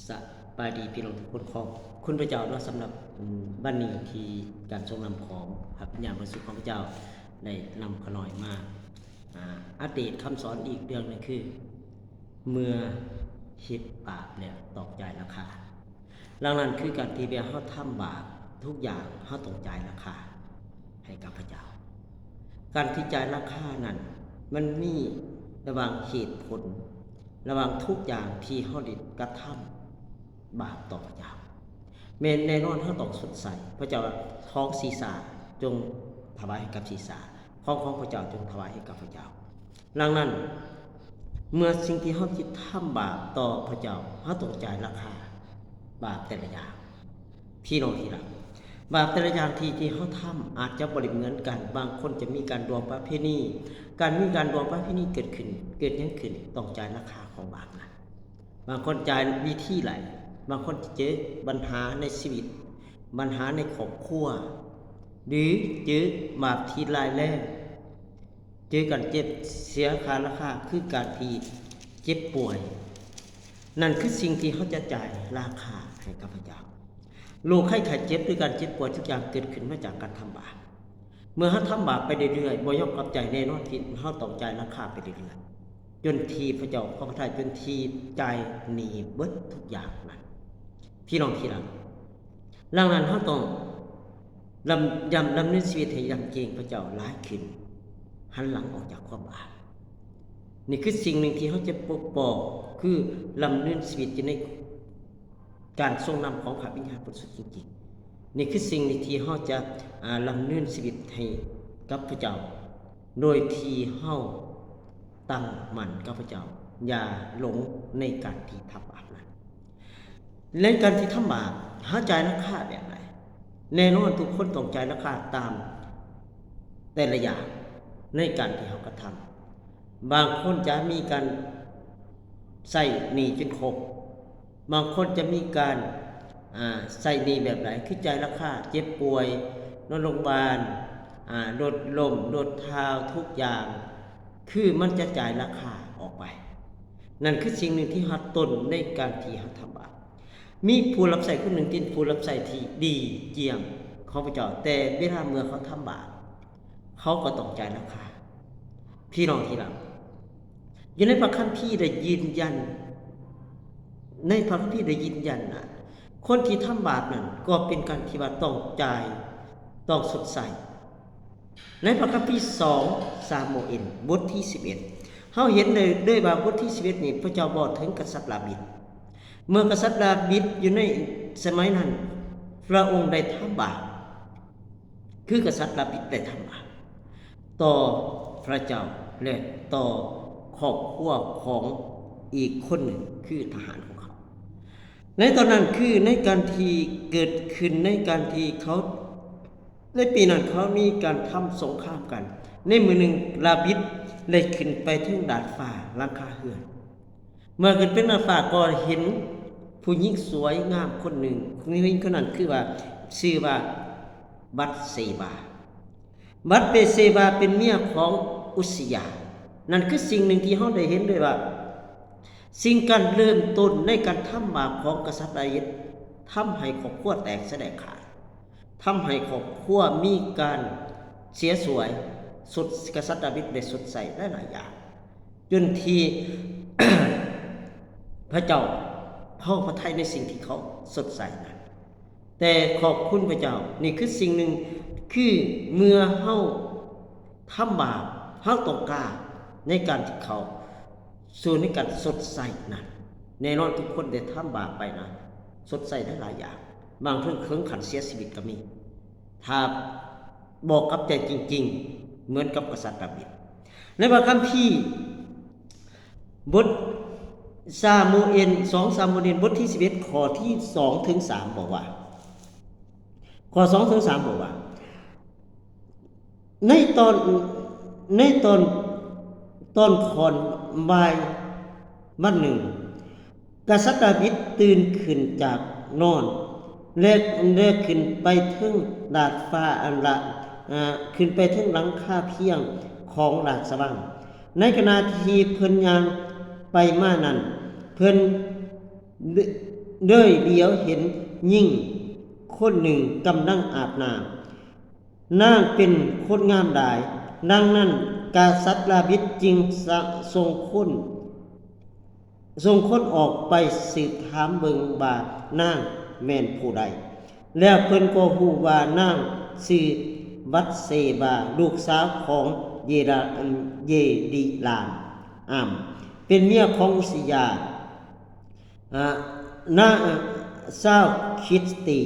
ສະບາຍດີພີ່ນ້ອງທຸກຄົນຂອບຄຸນພະເຈົ້າເນາະ ສຳລັບ ອືມ ວັນນີ້ທີ່ການຊົງນຳຂອງພະວິນຍານບໍລິສຸດຂອງພະເຈົ້າໄດ້ນຳຂ້ານ້ອຍມາ ອາ ອັບເດດຄຳສອນອີກເລື່ອງໜຶ່ງຄື ເມື່ອເຮັດບາບແລ້ວຕ້ອງຈ່າຍລາຄາ. ດັ່ງນັ້ນຄືການທີ່ວ່າເຮົາທຳບາບທຸກຢ່າງເຮົາຕ້ອງຈ່າຍລາຄາໃຫ້ກັບພະເຈົ້າ. ການທີ່ຈ່າຍລາຄານັ້ນ ມັນມີລະຫວ່າງເຫດຜົນ ລະຫວ່າງທຸກຢ່າງທີ່ເຮົາໄດ້ກະທຳບາບຕໍ່ພະເຈົ້າ ແມ່ນແນ່ນອນເຮົາຕ້ອງຊົດໃຊ້. ພະເຈົ້າວ່າ ຂອງຊີຊາຈົ່ງຖວາຍໃຫ້ກັບຊີຊາ ຂອງຂອງພະເຈົ້າຈົ່ງຖວາຍໃຫ້ກັບພະເຈົ້າ. ດັ່ງນັ້ນ ເມື່ອສິ່ງທີ່ເຮົາຄິດທຳບາບຕໍ່ພະເຈົ້າ ເຮົາຕ້ອງຈ່າຍລາຄາບາບແຕ່ລະຢ່າງ. ພີ່ນ້ອງທີ່ຮັກ, ບາບແຕ່ລະຢ່າງທີ່ ທີ່ເຮົາທຳອາດຈະບໍ່ໄດ້ເໝືອນກັນ. ບາງຄົນຈະມີການລ່ວງປະເພນີ, ການມີການລ່ວງປະເພນີເກີດຂຶ້ນ, ເກີດຫຍັງຂຶ້ນ? ຕ້ອງຈ່າຍລາຄາຂອງບາບນັ້ນ. ບາງຄົນຈ່າຍວິທີຫຼາຍ, ບາງຄົນເຈີບັນຫາໃນຊີວິດ, ບັນຫາໃນຄອບຄົວ ຫຼື ເຈີບາບທີ່ຮ້າຍແຮງ, ເຈີການເຈັບ, ເສຍຄ່າລາຄາ ຄືການທີ່ເຈັບປ່ວຍ. ນັ້ນຄືສິ່ງທີ່ເຮົາຈະຈ່າຍລາຄາໃຫ້ກັບພະເຈົ້າ. ໂລກໄຂ້ໄຂ້ເຈັບ ຫຼື ການເຈັບປ່ວຍທຸກຢ່າງເກີດຂຶ້ນມາຈາກການທຳບາບ. ເມື່ອເຮົາທຳບາບໄປເລື້ອຍໆ ບໍ່ຍອມກັບໃຈ, ແນ່ນອນທີ່ເຮົາຕ້ອງຈ່າຍລາຄາໄປເລື້ອຍໆ ຈົນທີ່ພະເຈົ້າຂໍພະໄທ ຈົນທີ່ຈ່າຍໜີ້ເບິດທຸກຢ່າງນັ້ນ. ພີ່ນ້ອງທີ່ຮັກ, ດັ່ງນັ້ນເຮົາຕ້ອງດຳ, ດຳ, ດຳເນີນຊີວິດໃຫ້ຢຳເກງພະເຈົ້າຫຼາຍຂຶ້ນ, ຫັນຫຼັງອອກຈາກຄວາມບາບ. ນີ້ຄືສິ່ງໜຶ່ງທີ່ເຮົາຈະປົກປ້ອງ, ຄືດຳເນີນຊີວິດຢູ່ໃນ ການຊົງນຳຂອງພະວິນຍານບໍລິສຸດຈິງໆ. ນີ້ຄືສິ່ງທີ່ເຮົາຈະ, ອາ, ດຳເນີນຊີວິດໃຫ້ກັບພະເຈົ້າ ໂດຍທີ່ເຮົາຕັ້ງໝັ້ນກັບພະເຈົ້າ, ຢ່າຫຼົງໃນການທີ່ທຳບາບນັ້ນ. ໃນການທີ່ທຳບາບ, ເຮົາຈ່າຍລາຄາແບບໃດ? ແນ່ນອນທຸກຄົນຕ້ອງຈ່າຍລາຄາຕາມແຕ່ລະຢ່າງໃນການທີ່ເຮົາກະທຳ. ບາງຄົນຈະມີການໃຊ້ໜີ້ຈົນຄົບ, ບາງຄົນຈະມີການ, ອາ, ໃຊ້ໜີ້ແບບໃດ? ຄືຈ່າຍລາຄາເຈັບປ່ວຍ, ນອນໂຮງບານ, ອາ, ລົດລົ້ມ, ລົດທ້າວ, ທຸກຢ່າງ, ຄືມັນຈະຈ່າຍລາຄາອອກໄປ. ນັ້ນຄືສິ່ງໜຶ່ງທີ່ຮັດຕົ້ນໃນການທີ່ເຮົາທຳບາບ. ມີຜູ້ຮັບໃຊ້ຄົນໜຶ່ງທີ່ເປັນຜູ້ຮັບໃຊ້ທີ່ດີຢ້ຽມຂອງພະເຈົ້າ, ແຕ່ເວລາເມື່ອເຂົາທຳບາບ, ເຂົາກໍຕ້ອງຈ່າຍລາຄາ. ພີ່ນ້ອງທີ່ຮັກ, ຢູ່ໃນພະຄຳພີໄດ້ຢືນຢັນ, ໃນພະຄຳພີໄດ້ຢືນຢັນວ່າ ຄົນທີ່ທຳບາບນັ້ນກໍເປັນການທີ່ວ່າຕ້ອງຈ່າຍ, ຕ້ອງຊົດໃຊ້. ໃນພະຄຳພີສອງຊາມູເອນ ບົດທີສິບເອັດ ເຮົາເຫັນໄດ້ເລີຍວ່າບົດທີສິບເອັດນີ້ ພະເຈົ້າເວົ້າເຖິງກະສັດດາວິດ. ເມື່ອກະສັດດາວິດຢູ່ໃນສະໄໝນັ້ນ ພະອົງໄດ້ທຳບາບ, ຄືກະສັດດາວິດໄດ້ທຳບາບຕໍ່ພະເຈົ້າ ແລະ ຕໍ່ຄອບຄົວຂອງອີກຄົນໜຶ່ງ ຄືທະຫານຂອງເຂົາ. ໃນຕອນນັ້ນ ຄືໃນການທີ່ເກີດຂຶ້ນ ໃນການທີ່ເຂົາ ໃນປີນັ້ນເຂົາມີການທຳສົງຄາມກັນ. ໃນມື້ໜຶ່ງ ດາວິດໄດ້ຂຶ້ນໄປເທິງດາດຟ້າຫຼັງຄາເຮືອນ. ເມື່ອຂຶ້ນໄປດາດຟ້າກໍເຫັນຜູ້ຍິງສວຍງາມຄົນໜຶ່ງ. ຜູ້ຍິງຄົນນັ້ນຄືວ່າ ຊື່ວ່າບັດເຊບາ. ບັດເຊບາເປັນເມຍຂອງອຸດຊີຢາ. ນັ້ນຄືສິ່ງໜຶ່ງທີ່ເຮົາໄດ້ເຫັນໄດ້ວ່າ ສິ່ງການເລີ່ມຕົ້ນໃນການທຳບາບຂອງກະສັດດາວິດ ທຳໃຫ້ຄອບຄົວແຕກສະແຫຼກຂາດ, ທຳໃຫ້ຄອບຄົວມີການເສຍສວຍ, ຊົດ, ກະສັດດາວິດໄດ້ຊົດໃຊ້ຫຼາຍໆຢ່າງ, ຈົນທີ່ ພະເຈົ້າພໍພະໄທໃນສິ່ງທີ່ເຂົາຊົດໃຊ້ນັ້ນ. ແຕ່ຂອບຄຸນພະເຈົ້າ, ນີ້ຄືສິ່ງໜຶ່ງ, ຄືເມື່ອເຮົາທຳບາບ, ເຮົາຕ້ອງກ້າໃນການທີ່ເຂົ້າສູ່ໃນການຊົດໃຊ້ນັ້ນ. ແນ່ນອນທຸກຄົນໄດ້ທຳບາບໄປນະ, ຊົດໃຊ້ໄດ້ຫຼາຍຢ່າງ, ບາງເທື່ອເຖິງຂັ້ນເສຍຊີວິດກໍມີ, ຖ້າບໍ່ກັບໃຈຈິງໆ ເໝືອນກັບກະສັດດາວິດ. ໃນພະຄຳພີ ບົດຊາມູເອນ, ສອງຊາມູເອນ ບົດທີສິບເອັດ ຂໍ້ທີສອງເຖິງສາມ ບອກວ່າ, ຂໍ້ສອງເຖິງສາມ ບອກວ່າ, ໃນຕອນ, ໃນຕອນ, ຕອນຂອນບ່າຍວັນໜຶ່ງ, ກະສັດດາວິດຕື່ນຂຶ້ນຈາກນອນ ແລະ ແລະ ຂຶ້ນໄປເທິງດາດຟ້າອັນລະ, ອາ, ຂຶ້ນໄປເທິງຫຼັງຄາພຽງຂອງລາຊະວັງ. ໃນຂະນະທີ່ເພິ່ນຍ່າງໄປມານັ້ນ, ເພິ່ນໄດ້, ເລີຍຫຼຽວເຫັນຍິງຄົນໜຶ່ງກຳລັງອາບນ້ຳ. ນາງເປັນຄົນງາມຫຼາຍ, ດັ່ງນັ້ນກະສັດດາວິດຈຶ່ງສະ ສົ່ງຄົນ ສົ່ງຄົນອອກໄປສືບຖາມເບິ່ງວ່ານາງແມ່ນຜູ້ໃດ. ແລ້ວເພິ່ນກໍຮູ້ວ່ານາງຊື່ບັດເຊບາ ລູກສາວຂອງເຢລາ ເຢລີຣາມອາມ ເປັນເມຍຂອງອຸຊຍາ ອາ ນາ ຊາວຟີລິສຕີ.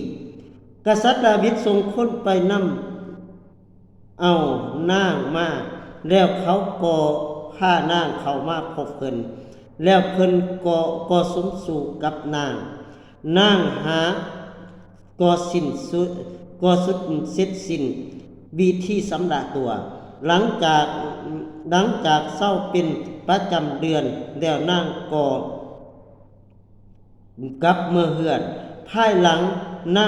ກະສັດດາວິດສົ່ງຄົນໄປນຳເອົານາງມາ, ແລ້ວເຂົາກໍພານາງເຂົ້າມາພົບເພິ່ນ, ແລ້ວເພິ່ນກໍ ກໍສົມສູ່ກັບນາງ. ນາງຫາກໍສິ້ນສຸດ ກໍສຸດເສັດສິ້ນພິທີຊຳລະຕົວ. ຫຼັງຈາກ ຫຼັງຈາກເຊົາເປັນປະຈຳເດືອນແລ້ວ, ນາງກໍ ກັບເມືອເຮືອນ. ພາຍຫຼັງນາ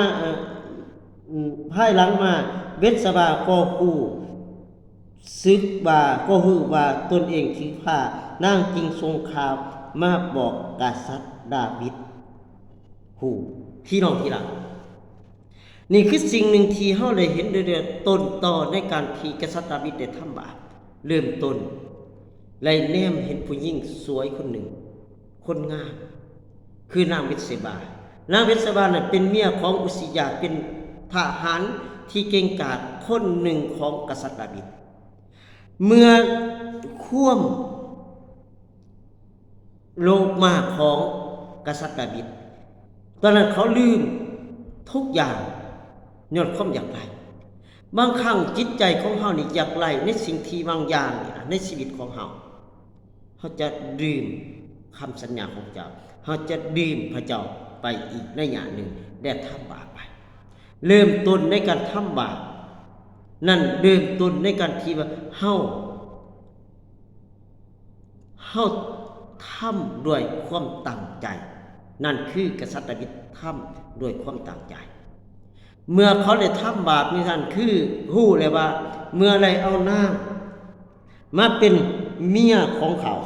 ພາຍຫຼັງມາ ເບັດຊະບາກໍຮູ້ສຶກວ່າ ກໍຮູ້ວ່າຕົນເອງຖືພາ, ນາງຈຶ່ງສົ່ງຂ່າວມາບອກກະສັດດາວິດຮູ້. ພີ່ນ້ອງທີ່ລັກ, ນີ້ຄືສິ່ງໜຶ່ງທີ່ເຮົາໄດ້ເຫັນໂດຍ ໂດຍຕົ້ນຕໍໃນການທີ່ກະສັດດາວິດໄດ້ທຳບາບ. ເລີ່ມຕົ້ນໄດ້ແນມເຫັນຜູ້ຍິງສວຍຄົນໜຶ່ງ, ຄົນງາມ, ຄືນາງເບັດເຊບາ. ນາງເບັດເຊບານັ້ນເປັນເມຍຂອງອຸຊຍາ, ເປັນທະຫານທີ່ເກັ່ງກາດຄົນໜຶ່ງຂອງກະສັດດາວິດ. ເມື່ອຄວາມ ໂລບມາຂອງກະສັດດາວິດ, ຕອນນັ້ນເຂົາລືມທຸກຢ່າງຍ້ອນຄວາມຢາກໄດ້. ບາງຄັ້ງຈິດໃຈຂອງເຮົານີ້ຢາກໄດ້ໃນສິ່ງທີ່ບາງຢ່າງໃນຊີວິດຂອງເຮົາ, ເຮົາຈະລືມຄຳສັນຍາຂອງເຈົ້າ, ເຮົາຈະລືມພະເຈົ້າໄປອີກໄລຍະໜຶ່ງ ແລະ ທຳບາບໄປ. ເລີ່ມຕົ້ນໃນການທຳບາບນັ້ນ ເລີ່ມຕົ້ນໃນການທີ່ວ່າເຮົາ ເຮົາທຳດ້ວຍຄວາມຕັ້ງໃຈ, ນັ້ນຄືກະສັດດາວິດທຳດ້ວຍຄວາມຕັ້ງໃຈ. ເມື່ອເຂົາໄດ້ທຳບາບນີ້ນັ້ນ ຄືຮູ້ແລ້ວວ່າເມື່ອໄດ້ເອົານາງມາເປັນເມຍຂອງເຂົາ,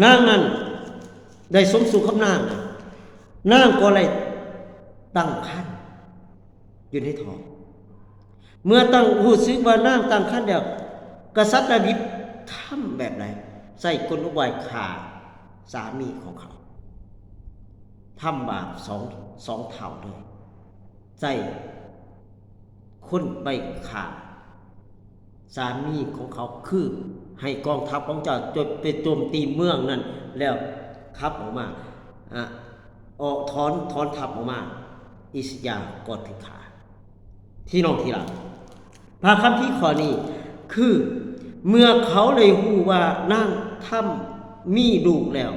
ນາງນັ້ນໄດ້ສົມສູ່ກັບນາງ, ນາງກໍໄດ້ຕັ້ງຄັນ ຢູ່ໃນທ້ອງ. ເມື່ອຕັ້ງ ຮູ້ສຶກວ່ານາງຕັ້ງຄັນແລ້ວ, ກະສັດດາວິດທຳແບບໃດ? ໃຊ້ກົນອຸບາຍຂ້າສາມີຂອງເຂົາ, ທຳບາບສອງ ສອງເທົ່າເລີຍ, ໃຊ້ຄົນໄປຂ້າ ສາມີຂອງເຂົາ, ຄືໃຫ້ກອງທັບຂອງເຈົ້າໄປໂຈມຕີເມືອງນັ້ນ ແລ້ວຂັບອອກມາ ອະ ອອກ ຖອນ ຖອນທັບອອກມາ, ອຸຊຍາກໍຖືກຂ້າ. ພີ່ນ້ອງທີ່ລັກ, ພະຄຳພີຂໍ້ນີ້ຄື ເມື່ອເຂົາໄດ້ຮູ້ວ່ານາງທຳມີລູກແລ້ວ,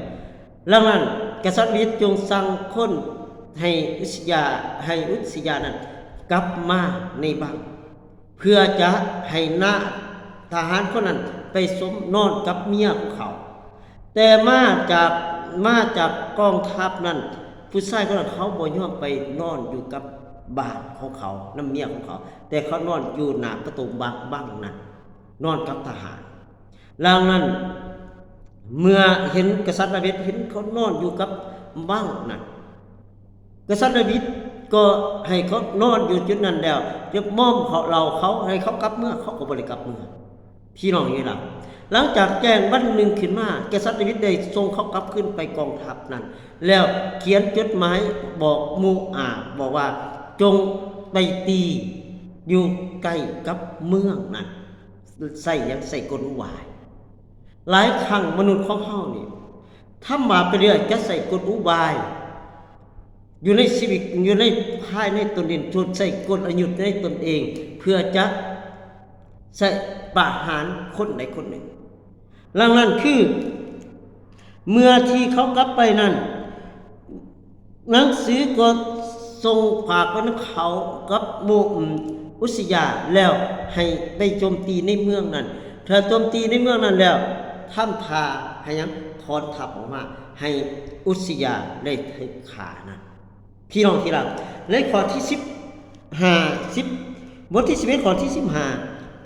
ດັ່ງນັ້ນ ກະສັດດາວິດຈຶ່ງສັ່ງຄົນໃຫ້ອຸຊຍາ ໃຫ້ອຸຊຍານັ້ນກັບມາໃນວັງ ເພື່ອຈະໃຫ້ນາ ທະຫານຄົນນັ້ນໄປສົມນອນກັບເມຍຂອງເຂົາ. ແຕ່ມາຈາກ ມາຈາກກອງທັບນັ້ນ, ຜູ້ຊາຍຄົນນັ້ນເຂົາບໍ່ຍອມໄປນອນຢູ່ກັບບ້ານຂອງເຂົາ ນຳເມຍຂອງເຂົາ, ແຕ່ເຂົານອນຢູ່ໜ້າປະຕູວັງ ວັງນັ້ນ, ນອນກັບທະຫານ. ດັ່ງນັ້ນ ເມື່ອເຫັນກະສັດດາວິດເຫັນເຂົານອນຢູ່ກັບວັງນັ້ນ, ກະສັດດາວິດກໍໃຫ້ເຂົານອນຢູ່ຈຸດນັ້ນແລ້ວ, ຈະມອມເຂົາ ເລົ່າເຂົາ ໃຫ້ເຂົາກັບເມືອ, ເຂົາກໍບໍ່ໄດ້ກັບເມືອ. ພີ່ນ້ອງເອີຍລະ, ຫຼັງຈາກແຈ້ງວັນໜຶ່ງຂຶ້ນມາ, ກະສັດດາວິດໄດ້ສົ່ງເຂົາກັບຄືນໄປກອງທັບນັ້ນ ແລ້ວຂຽນຈົດໝາຍບອກໂມອາບ ບອກວ່າ, ຈົ່ງໄປຕີຢູ່ໃກ້ກັບເມືອງນັ້ນ. ໃຊ້ຫຍັງ? ໃຊ້ກົນອຸບາຍ. ຫຼາຍຄັ້ງມະນຸດຂອງເຮົານີ້ ທຳບາບໄປເລື້ອຍ, ຈະໃຊ້ກົນອຸບາຍຢູ່ໃນຊີວິດ, ຢູ່ໃນ ພາຍໃນຕົນເອງ, ຈະໃຊ້ກົນລະຍຸດໃນຕົນເອງ ເພື່ອຈະໃຊ້ປະຫານຄົນໃດຄົນໜຶ່ງ. ດັ່ງນັ້ນຄື ເມື່ອທີ່ເຂົາກັບໄປນັ້ນ, ໜັງສືກໍສົ່ງຝາກໄປນຳເຂົາກັບໂມ ອາ ອຸຊຍາ ແລ້ວໃຫ້ໄປໂຈມຕີໃນເມືອງນັ້ນ. ຖ້າໂຈມຕີໃນເມືອງນັ້ນແລ້ວ, ທຳທ່າໃຫ້ຫຍັງ? ຖອນທັບອອກມາ, ໃຫ້ອຸຊຍາໄດ້ຖືກຂ້ານັ້ນ. ພີ່ນ້ອງທີ່ລັກ, ໃນຂໍ້ທີສິບຫ້າ ສິບ ບົດທີສິບເອັດ ຂໍ້ທີສິບຫ້າ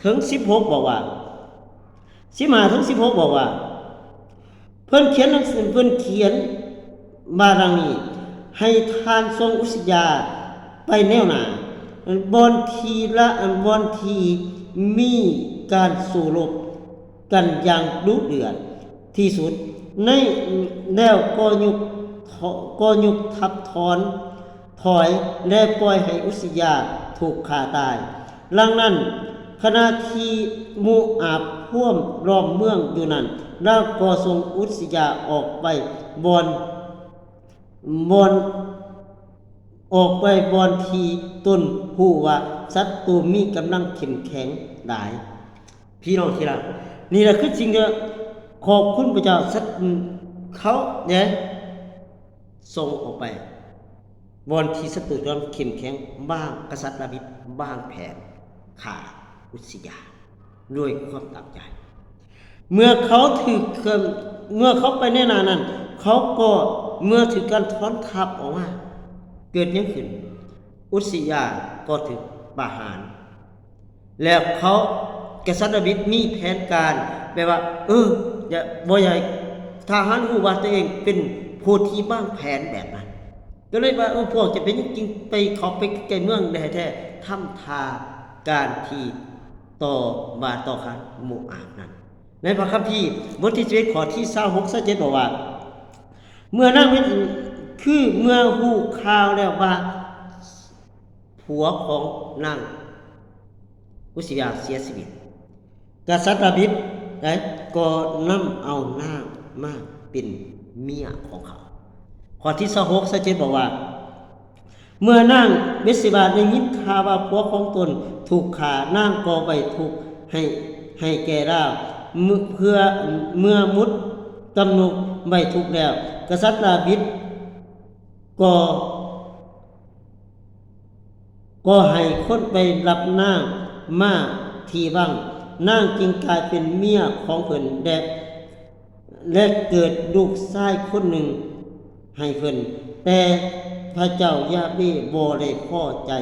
ເຖິງສິບຫົກ ບອກວ່າ, ສິບຫ້າເຖິງສິບຫົກ ບອກວ່າ, ເພິ່ນຂຽນໜັງສື, ເພິ່ນຂຽນມາດັ່ງນີ້, ໃຫ້ທ່ານຊົງອຸດສະຢາໄປແນວໜ້າ ບ່ອນທີ່ລະ ບ່ອນທີ່ມີການສູ້ລົບກັນຢ່າງດຸເດືອດທີ່ສຸດ ໃນ ແລ້ວກໍຍຸບ ກໍຍຸບທັບຖອນ ຖອຍ ແລະ ປ່ອຍໃຫ້ອຸດສະຢາຖືກຂ້າຕາຍ. ດັ່ງນັ້ນ, ຂະນະທີ່ໝູ່ອາບພວມລ້ອມເມືອງຢູ່ນັ້ນ, ລາວກໍສົ່ງອຸດສະຢາອອກໄປບ່ອນ ບ່ອນ ອອກໄປບ່ອນທີ່ຕົນຮູ້ວ່າສັດຕູມີກຳລັງເຂັ້ມແຂງຫຼາຍ. ພີ່ນ້ອງທີ່ຮັກ, ນີ້ລະຄືສິ່ງທີ່ຂອບຄຸນພະເຈົ້າ, ສັດ ເຂົາໄດ້ສົ່ງອອກໄປບ່ອນທີ່ສັດຕູກຳລັງເຂັ້ມແຂງ, ວາງ ກະສັດດາວິດວາງແຜນຂ້າອຸດສະຢາດ້ວຍຄວາມຕັ້ງໃຈ. ເມື່ອເຂົາຖືກ ເມື່ອເຂົາໄປໃນໜ້ານັ້ນ, ເຂົາກໍ ເມື່ອຖືກການຖອນທັບອອກມາ, ເກີດຫຍັງຂຶ້ນ? ອຸດສະຢາກໍຖືກປະຫານ. ແລ້ວເຂົາ ກະສັດດາວິດມີແຜນການ ແບບວ່າ ເອີ ຢ່າ ບໍ່ຢາກໃຫ້ທະຫານຮູ້ວ່າຕົວເອງເປັນຜູ້ທີ່ວາງແຜນແບບນັ້ນ. ກໍເລີຍວ່າ ເອີ ພວກຈະເປັນຫຍັງຈຶ່ງໄປ ເຂົ້າໄປໃກ້ເມືອງໄດ້ແທ້? ທຳທ່າການທີ່ຕໍ່ວ່າຕໍ່ຂານໂມອາບນັ້ນ. ໃນພະຄຳພີບົດທີສິບເອັດ ຂໍ້ທີຊາວຫົກ ຊາວເຈັດ ບອກວ່າ ເມື່ອນາງເວດ ຄືເມື່ອຮູ້ຂ່າວແລ້ວວ່າ ຜົວຂອງນາງອຸດສະຢາເສຍຊີວິດ, ກະສັດດາວິດໄດ້ກໍນຳເອົານາງມາເປັນເມຍຂອງເຂົາ. ຂໍ້ທີຊາວຫົກ ຊາວເຈັດ ບອກວ່າ ເມື່ອນາງເບັດເຊບາໄດ້ຍິນຂ່າວວ່າຜົວຂອງຕົນຖືກຂ້າ, ນາງກໍໄວ້ທຸກໃຫ້ ໃຫ້ແກ່ລາວ. ເມື່ອ ເມື່ອໝົດກຳນົດໄວ້ທຸກແລ້ວ, ກະສັດດາວິດກໍ ກໍໃຫ້ຄົນໄປຮັບນາງມາທີ່ວັງ, ນາງຈຶ່ງກາຍເປັນເມຍຂອງເພິ່ນ ແລະ ແລະ ເກີດລູກຊາຍຄົນໜຶ່ງໃຫ້ເພິ່ນ. ແຕ່ພະເຈົ້າຢາເວບໍ່ໄດ້ພໍໃຈ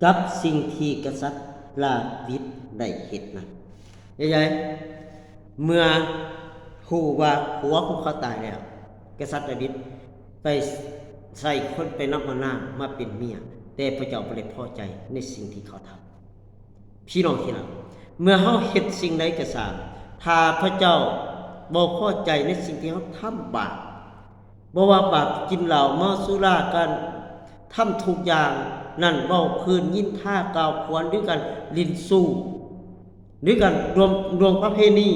ກັບສິ່ງທີ່ກະສັດດາວິດໄດ້ເຮັດນັ້ນ. ໃຫຍ່ໆ ເມື່ອຮູ້ວ່າຜົວຂອງເຂົາຕາຍແລ້ວ, ກະສັດດາວິດໄປໃສ່ຄົນໄປນຳເອົານາງມາເປັນເມຍ, ແຕ່ພະເຈົ້າບໍ່ໄດ້ພໍໃຈໃນສິ່ງທີ່ເຂົາທຳ. ພີ່ນ້ອງທີ່ຮັກ, ເມື່ອເຮົາເຮັດສິ່ງໃດກໍຕາມ, ຖ້າພະເຈົ້າບໍ່ພໍໃຈໃນສິ່ງທີ່ເຮົາທຳບາບ, ບໍ່ວ່າບາບກິນເຫຼົ້າ, ເມົາສຸລາ, ການທຳທຸກຢ່າງນັ້ນ, ເວົ້າພື້ນ, ນິນທາ, ກ່າວຂວັນ, ຫຼື ການຫຼິ້ນຊູ້, ຫຼື ການລ່ວງ ລ່ວງປະເພນີ,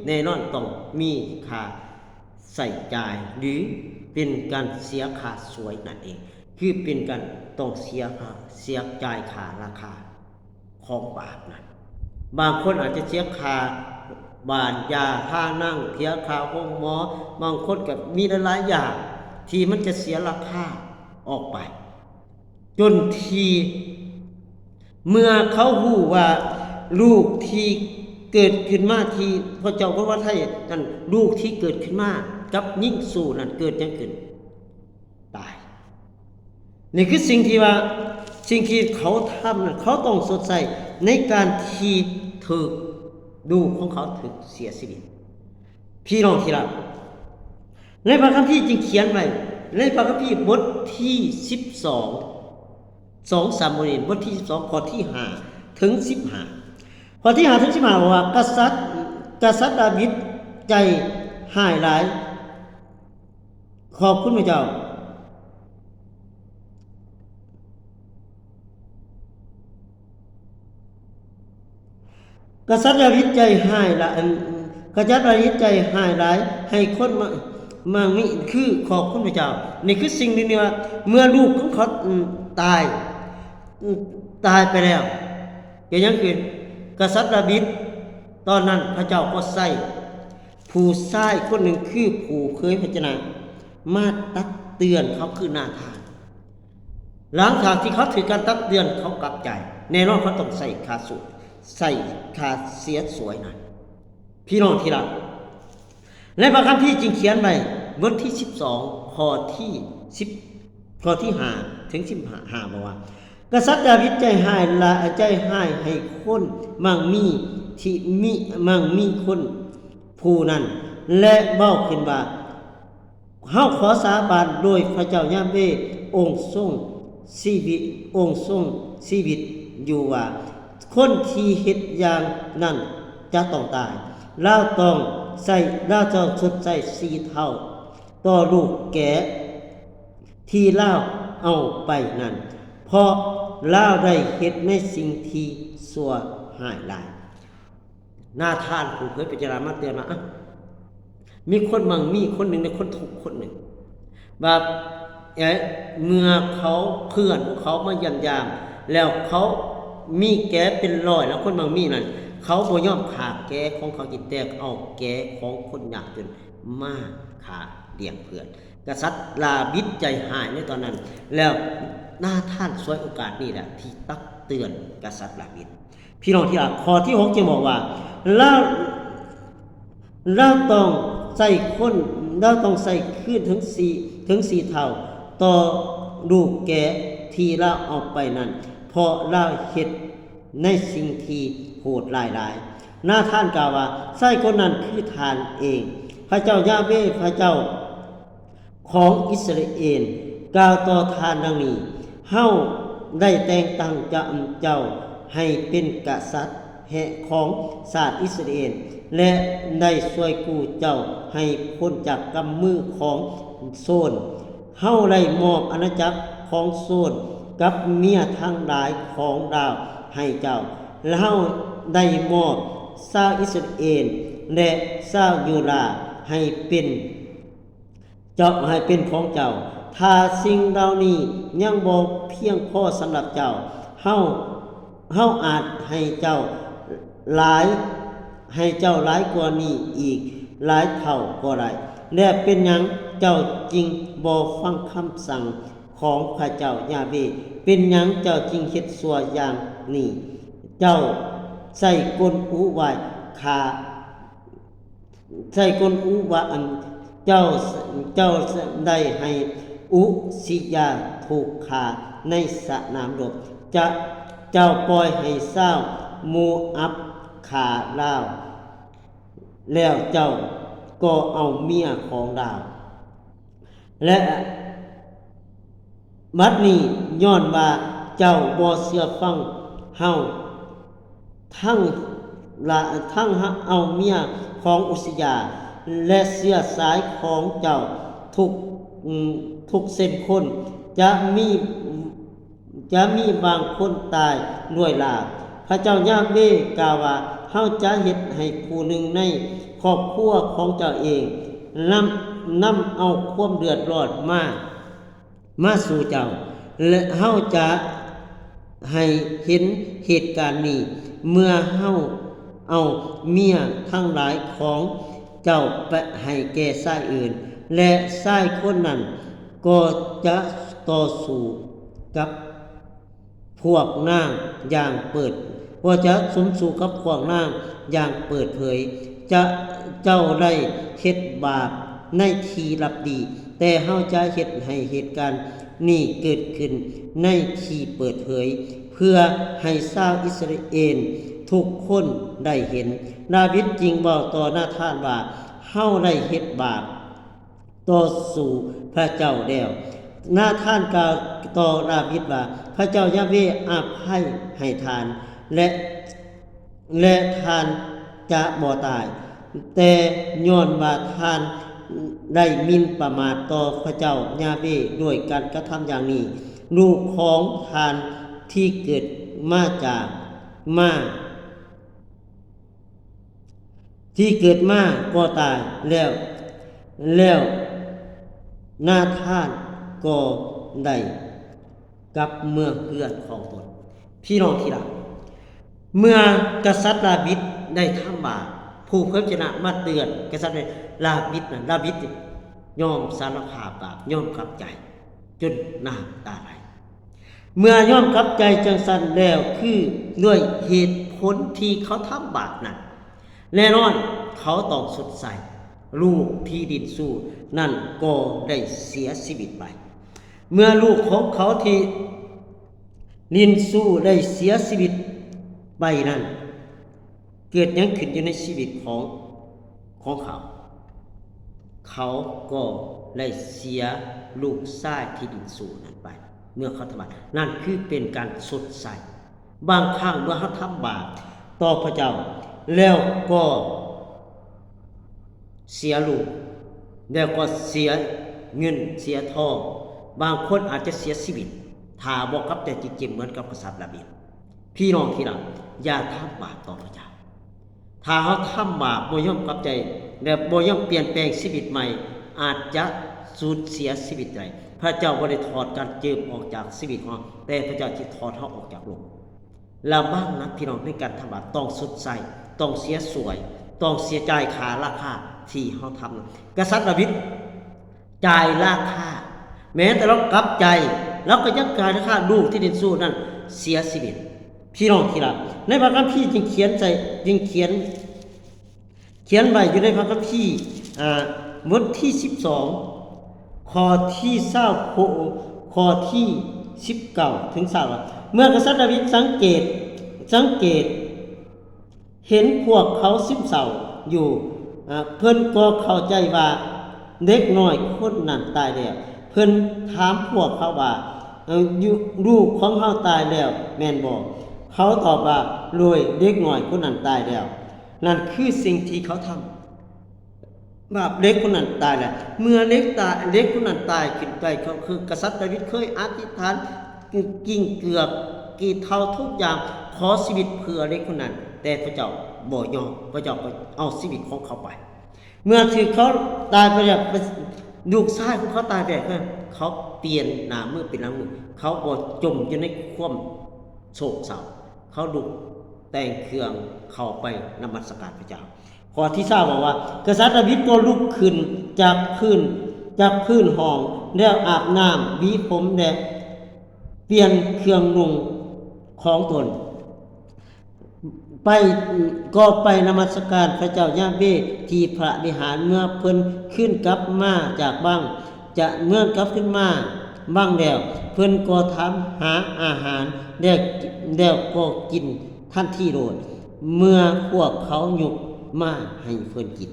ແນ່ນອນຕ້ອງມີຄ່າໃຊ້ຈ່າຍ ຫຼື ເປັນການເສຍຄ່າສວຍນັ້ນເອງ, ຄືເປັນການຕ້ອງເສຍຄ່າ ເສຍ ຈ່າຍຄ່າລາຄາຂອງບາບນັ້ນ. ບາງຄົນອາດຈະເສຍຄ່າບ້ານຢາ, ຄ່າໜັງ, ເສຍຄ່າໂຮງໝໍ, ບາງຄົນກໍມີຫຼາຍໆຢ່າງທີ່ມັນຈະເສຍລາຄາອອກໄປ. ຈົນທີ່ເມື່ອເຂົາຮູ້ວ່າລູກທີ່ເກີດຂຶ້ນມາທີ່ພະເຈົ້າເວົ້າວ່າໄທນັ້ນ, ລູກທີ່ເກີດຂຶ້ນມາກັບຍິງຊູ້ນັ້ນເກີດຫຍັງຂຶ້ນ? ຕາຍ. ນີ້ຄືສິ່ງທີ່ວ່າ ສິ່ງທີ່ເຂົາທຳນັ້ນ, ເຂົາຕ້ອງຊົດໃຊ້ໃນການທີ່ຖືກ ລູກຂອງເຂົາຖືກເສຍຊີວິດ. ພີ່ນ້ອງທີ່ຮັກ, ໃນພະຄຳພີຈຶ່ງຂຽນໄວ້ ໃນພະຄຳພີບົດທີສິບສອງ ສອງສາໂມເອນ ບົດທີສິບສອງ ຂໍ້ທີຫ້າເຖິງສິບຫ້າ, ຂໍ້ທີຫ້າເຖິງສິບຫ້າ ບອກວ່າ ກະສັດ ກະສັດດາວິດໃຈຮ້າຍຫຼາຍ. ຂອບຄຸນພະເຈົ້າ. ກະສັດດາວິດໃຈຮ້າຍຫຼາຍ, ກະສັດດາວິດໃຈຮ້າຍຫຼາຍ ໃຫ້ຄົນມາ ມາມີ ຄືຂອບຄຸນພະເຈົ້າ. ນີ້ຄືສິ່ງໜຶ່ງທີ່ວ່າ ເມື່ອລູກຂອງເຂົາ ອືມ ຕາຍ ອືມ ຕາຍໄປແລ້ວ ເປັນຫຍັງຂຶ້ນ? ກະສັດດາວິດ ຕອນນັ້ນພະເຈົ້າກໍໃຊ້ຜູ້ຊາຍຄົນໜຶ່ງ ຄືຜູ້ເຜີຍພະຊະນະ ມາຕັກເຕືອນເຂົາ ຄືນາທານ. ຫຼັງຈາກທີ່ເຂົາຖືກການຕັກເຕືອນ ເຂົາກັບໃຈ, ແນ່ນອນເຂົາຕ້ອງໃຊ້ຄ່າສວຍ ໃຊ້ຄ່າເສຍສວຍນັ້ນ. ພີ່ນ້ອງທີ່ຮັກ, ໃນພະຄຳພີຈຶ່ງຂຽນໄວ້ ບົດທີສິບສອງ ຂໍ້ທີສິບ ຂໍ້ທີຫ້າເຖິງສິບຫ້າ ບອກວ່າ ກະສັດດາວິດໃຈຮ້າຍລະ ໃຈຮ້າຍໃຫ້ຄົນໝັ່ງມີທີ່ມີ ໝັ່ງມີຄົນຜູ້ນັ້ນ ແລະ ເວົ້າຂຶ້ນວ່າ ເຮົາຂໍສາບານໂດຍພະເຈົ້າຍາເວອົງຊົງຊີວິດ ອົງຊົງຊີວິດຢູ່ວ່າ ຄົນທີ່ເຮັດຢ່າງນັ້ນຈະຕ້ອງຕາຍ. ລາວຕ້ອງໃຊ້ ລາວຕ້ອງຊົດໃຊ້ສີ່ເທົ່າຕໍ່ລູກແກະທີ່ລາວເອົາໄປນັ້ນ ເພາະລາວໄດ້ເຮັດໃນສິ່ງທີ່ຊົ່ວຮ້າຍຫຼາຍ. ນາທານຜູ້ເຜີຍພະວະຈະນະມາເຕືອນວ່າ ອະ ມີຄົນໝັ່ງມີຄົນໜຶ່ງ ແລະ ຄົນທຸກຄົນໜຶ່ງ ວ່າ ເອີ ເມື່ອເຂົາ ເພື່ອນຂອງເຂົາມາຢ້ຽມຢາມ ແລ້ວເຂົາມີແກະເປັນຮ້ອຍ ແລ້ວຄົນໝັ່ງມີນັ້ນ ເຂົາບໍ່ຍອມຂ້າແກະຂອງເຂົາກິນ ແຕ່ເອົາແກະຂອງຄົນຍາກຈົນມາຂ້າລ້ຽງເພື່ອນ. ກະສັດດາວິດໃຈຮ້າຍໃນຕອນນັ້ນ ແລ້ວນາທານສວຍໂອກາດນີ້ແຫຼະທີ່ຕັກເຕືອນກະສັດດາວິດ. ພີ່ນ້ອງທີ່ຮັກ, ຂໍ້ທີຫົກຈຶ່ງບອກວ່າ ລາວ ລາວຕ້ອງໃຊ້ຄົນ ລາວຕ້ອງໃຊ້ຄືນເຖິງສີ່ ເຖິງສີ່ເທົ່າຕໍ່ລູກແກະທີ່ລາວເອົາໄປນັ້ນ ເພາະລາວເຮັດໃນສິ່ງທີ່ໂຫດຮ້າຍຫຼາຍ. ນາທານກ່າວວ່າ ຊາຍຄົນນັ້ນຄືທ່ານເອງ, ພະເຈົ້າຢາເວ ພະເຈົ້າ ຂອງອິດສະຣາເອນ ກ່າວຕໍ່ທ່ານດັ່ງນີ້, ເຮົາໄດ້ແຕ່ງຕັ້ງເຈົ້າ ເຈົ້າໃຫ້ເປັນກະສັດແຫ່ງຂອງຊາດອິດສະຣາເອນ ແລະ ໄດ້ຊ່ວຍກູ້ເຈົ້າໃຫ້ພົ້ນຈາກກຳມືຂອງໂຊນ. ເຮົາໄດ້ມອບອານາຈັກຂອງໂຊນກັບເມຍທັງຫຼາຍຂອງລາວໃຫ້ເຈົ້າ. ເຮົາໄດ້ມອບຊາວອິດສະຣາເອນ ແລະ ຊາວຢູດາໃຫ້ເປັນ ເຈົ້າໃຫ້ເປັນຂອງເຈົ້າ. ຖ້າສິ່ງເຫຼົ່ານີ້ຍັງບໍ່ພຽງພໍສຳລັບເຈົ້າ, ເຮົາ ເຮົາອາດໃຫ້ເຈົ້າຫຼາຍ ໃຫ້ເຈົ້າຫຼາຍກວ່ານີ້ອີກຫຼາຍເທົ່າກໍໄດ້. ແລະ ເປັນຫຍັງເຈົ້າຈຶ່ງບໍ່ຟັງຄຳສັ່ງຂອງພະເຈົ້າຢາເວ? ເປັນຫຍັງເຈົ້າຈຶ່ງເຮັດຊົ່ວຢ່າງນີ້? ເຈົ້າໃຊ້ກົນອຸວາຍຂ້າ ໃຊ້ກົນອຸວ່າ ອັນເຈົ້າ ເຈົ້າໄດ້ໃຫ້ອຸຊີຢາຖືກຂ້າໃນສະໜາມລົບ. ຈະ ເຈົ້າປ່ອຍໃຫ້ຊາວໂມອັບຂ້າລາວ, ແລ້ວເຈົ້າກໍເອົາເມຍຂອງລາວ. ແລະ ບັດນີ້ຍ້ອນວ່າເຈົ້າບໍ່ເຊື່ອຟັງເຮົາ, ທັງລະ ທັງເອົາເມຍຂອງອຸຊີຢາ ແລະ ເຊື້ອສາຍຂອງເຈົ້າທຸກ ອາ ທຸກເຊັ່ນຄົນ, ຈະມີ ຈະມີບາງຄົນຕາຍດ້ວຍລາວ. ພະເຈົ້າຢາເວກ່າວວ່າ, ເຮົາຈະເຮັດໃຫ້ຜູ້ໜຶ່ງໃນຄອບຄົວຂອງເຈົ້າເອງ ນຳ ນຳເອົາຄວາມເດືອດຮ້ອນມາ ມາສູ່ເຈົ້າ, ແລະ ເຮົາຈະໃຫ້ເຫັນເຫດການນີ້ ເມື່ອເຮົາເອົາເມຍທັງຫຼາຍຂອງເຈົ້າໄປໃຫ້ແກ່ຊາຍອື່ນ, ແລະ ຊາຍຄົນນັ້ນກໍຈະຕໍ່ສູ້ກັບ ພວກນາງຢ່າງເປີດ ວ່າຈະສົມສູ່ກັບພວກນາງຢ່າງເປີດເຜີຍ. ຈະ ເຈົ້າໄດ້ເຮັດບາບໃນທີ່ລັບດີ, ແຕ່ເຮົາຈະເຮັດໃຫ້ເຫດການນີ້ເກີດຂຶ້ນໃນທີ່ເປີດເຜີຍ, ເພື່ອໃຫ້ຊາວອິດສະຣາເອນທຸກຄົນໄດ້ເຫັນ. ດາວິດຈຶ່ງເວົ້າຕໍ່ນາທານວ່າ, ເຮົາໄດ້ເຮັດບາບ ຕໍ່ສູ້ພະເຈົ້າແລ້ວ. ນາທານກ່າວຕໍ່ດາວິດວ່າ, ພະເຈົ້າຢາເວອະໄພໃຫ້ທ່ານ ແລະ ແລະ ທ່ານຈະບໍ່ຕາຍ, ແຕ່ຍ້ອນວ່າທ່ານໄດ້ໝິ່ນປະໝາດຕໍ່ພະເຈົ້າຢາເວດ້ວຍການກະທຳຢ່າງນີ້, ລູກຂອງທ່ານທີ່ເກີດມາຈາກ ມາ ທີ່ເກີດມາກໍຕາຍແລ້ວ, ແລ້ວນາທານກໍໄດ້ກັບເມືອເຮືອນຂອງຕົນ. ພີ່ນ້ອງທີ່ຮັກ, ເມື່ອກະສັດດາວິດໄດ້ທຳບາບ, ຜູ້ເຜີຍພະຊະນະມາເຕືອນກະສັດດາວິດນັ້ນ, ດາວິດຍອມສາລະພາບບາບ, ຍອມກັບໃຈ ຈົນນ້ຳຕາໄຫຼ. ເມື່ອຍອມກັບໃຈຈັ່ງຊັ້ນແລ້ວ ຄືດ້ວຍເຫດຜົນທີ່ເຂົາທຳບາບນັ້ນ, ແນ່ນອນເຂົາຕ້ອງຊົດໃຊ້. ລູກທີ່ຫຼິ້ນຊູ້ນັ້ນກໍໄດ້ເສຍຊີວິດໄປ. ເມື່ອລູກຂອງເຂົາທີ່ຫຼິ້ນຊູ້ໄດ້ເສຍຊີວິດໄປນັ້ນ, ເກີດຫຍັງຂຶ້ນຢູ່ໃນຊີວິດຂອງ ຂອງເຂົາ? ເຂົາກໍ ໄດ້ເສຍລູກຊາຍທີ່ດິນສູ້ນັ້ນໄປ ເມື່ອເຂົາທຳບາບ. ນັ້ນຄືເປັນການຊົດໃຊ້. ບາງຄັ້ງເມື່ອເຮົາທຳບາບຕໍ່ພະເຈົ້າ ແລ້ວກໍເສຍລູກ ແລ້ວກໍເສຍເງິນເສຍທອງ, ບາງຄົນອາດຈະເສຍຊີວິດ ຖ້າບໍ່ກັບໃຈຈິງໆ ເໝືອນກັບກະສັດດາວິດ. ພີ່ນ້ອງທີ່ຮັກ, ຢ່າທຳບາບຕໍ່ພະເຈົ້າ. ຖ້າເຮົາທຳບາບ ບໍ່ຍອມກັບໃຈ ແລະ ບໍ່ຍອມປ່ຽນແປງຊີວິດໃໝ່ ອາດຈະສູນເສຍຊີວິດໄດ້. ພະເຈົ້າບໍ່ໄດ້ຖອດການເຈີບອອກຈາກຊີວິດຂອງເຮົາ, ແຕ່ພະເຈົ້າຊິຖອດເຮົາອອກຈາກໂລກ. ລະວັງນະພີ່ນ້ອງ ໃນການທຳບາບ ຕ້ອງຊົດໃຊ້, ຕ້ອງເສຍສວຍ, ຕ້ອງເສຍຈ່າຍຄ່າລາຄາທີ່ເຮົາທຳ. ກະສັດດາວິດ ຈ່າຍລາຄາ, ແມ້ແຕ່ລາວກັບໃຈ ລາວກໍຍັງຈ່າຍລາຄາ. ລູກທີ່ດິນສູ້ນັ້ນເສຍຊີວິດ. ພີ່ນ້ອງທີ່ຮັກ, ໃນພະຄຳພີຈຶ່ງຂຽນໃສ່ ຈຶ່ງຂຽນ ຂຽນໄວ້ຢູ່ໃນພະຄຳພີ ອ່າ ບົດທີສິບສອງ ຂໍ້ທີຊາວຫົກ ຂໍ້ທີສິບເກົ້າເຖິງຊາວ ວ່າ ເມື່ອກະສັດດາວິດສັງເກດ ສັງເກດ ເຫັນພວກເຂົາຊຶມເສົ້າຢູ່, ເພິ່ນກໍເຂົ້າໃຈວ່າເດັກນ້ອຍຄົນນັ້ນຕາຍແລ້ວ. ເພິ່ນຖາມພວກເຂົາວ່າ, ເອີ, ຢູ່ ລູກຂອງເຮົາຕາຍແລ້ວແມ່ນບໍ່? ເຂົາຕອບວ່າ, ໂດຍ, ເດັກນ້ອຍຄົນນັ້ນຕາຍແລ້ວ. ນັ້ນຄືສິ່ງທີ່ເຂົາທຳ. ບາບເດັກຄົນນັ້ນຕາຍແລ້ວ. ເມື່ອເດັກຕາຍ ເດັກຄົນນັ້ນຕາຍຂຶ້ນໄປ ກໍຄືກະສັດດາວິດເຄີຍອະທິຖານ ກິ້ງເກືອກ ກີ່ເທົາ ທຸກຢ່າງ ຂໍຊີວິດເພື່ອເດັກຄົນນັ້ນ, ແຕ່ພະເຈົ້າບໍ່ຍອມ, ພະເຈົ້າກໍເອົາຊີວິດຂອງເຂົາໄປ. ເມື່ອຖືກເຂົາຕາຍໄປແລ້ວ ລູກຊາຍຂອງເຂົາຕາຍໄປແລ້ວ, ເຂົາປ່ຽນໜ້າມືເປັນຫຼັງມື, ເຂົາບໍ່ຈົມຢູ່ໃນຄວາມໂສກເສົ້າ, ເຂົາລຸກແຕ່ງເຄື່ອງເຂົ້າໄປນະມັດສະການພະເຈົ້າ. ຂໍ້ທີຊາວບອກວ່າ, ກະສັດດາວິດກໍລຸກຂຶ້ນຈາກພື້ນ ຈາກພື້ນຫ້ອງ ແລ້ວອາບນ້ຳ, ຫວີຜົມ ແລະ ປ່ຽນເຄື່ອງນຸ່ງຂອງຕົນ, ໄປ ກໍໄປນະມັດສະການພະເຈົ້າຢາເວທີ່ພະວິຫານ. ເມື່ອເພິ່ນຂຶ້ນກັບມາຈາກວັງ, ຈະເມື່ອກັບຂຶ້ນມາວັງແລ້ວ, ເພິ່ນກໍຖາມຫາອາຫານ ແລ້ວ ແລ້ວກໍກິນທັນທີໂລດ ເມື່ອພວກເຂົາຍົກມາໃຫ້ເພິ່ນກິນ.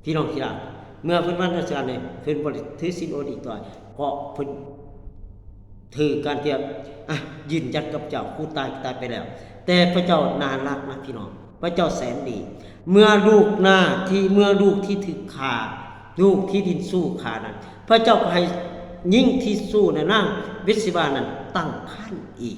ພີ່ນ້ອງທີ່ຮັກ, ເມື່ອເພິ່ນມານະມັດສະການນີ້ ເພິ່ນບໍ່ໄດ້ຖືສິນອົດອີກຕໍ່, ເພາະເພິ່ນຖືການທີ່ ອ່ະ ຢືນຢັນກັບເຈົ້າ, ຜູ້ຕາຍກໍຕາຍໄປແລ້ວ. ແຕ່ພະເຈົ້າໜ້າຮັກນະພີ່ນ້ອງ, ພະເຈົ້າແສນດີ. ເມື່ອລູກນາທີ່ ເມື່ອລູກທີ່ຖືກຂ້າ, ລູກທີ່ດິນຊູຂ້ານັ້ນ, ພະເຈົ້າກໍໃຫ້ຍິງທີ່ຊູນະ ນາງເບັດເຊບານັ້ນຕັ້ງຄັນອີກ.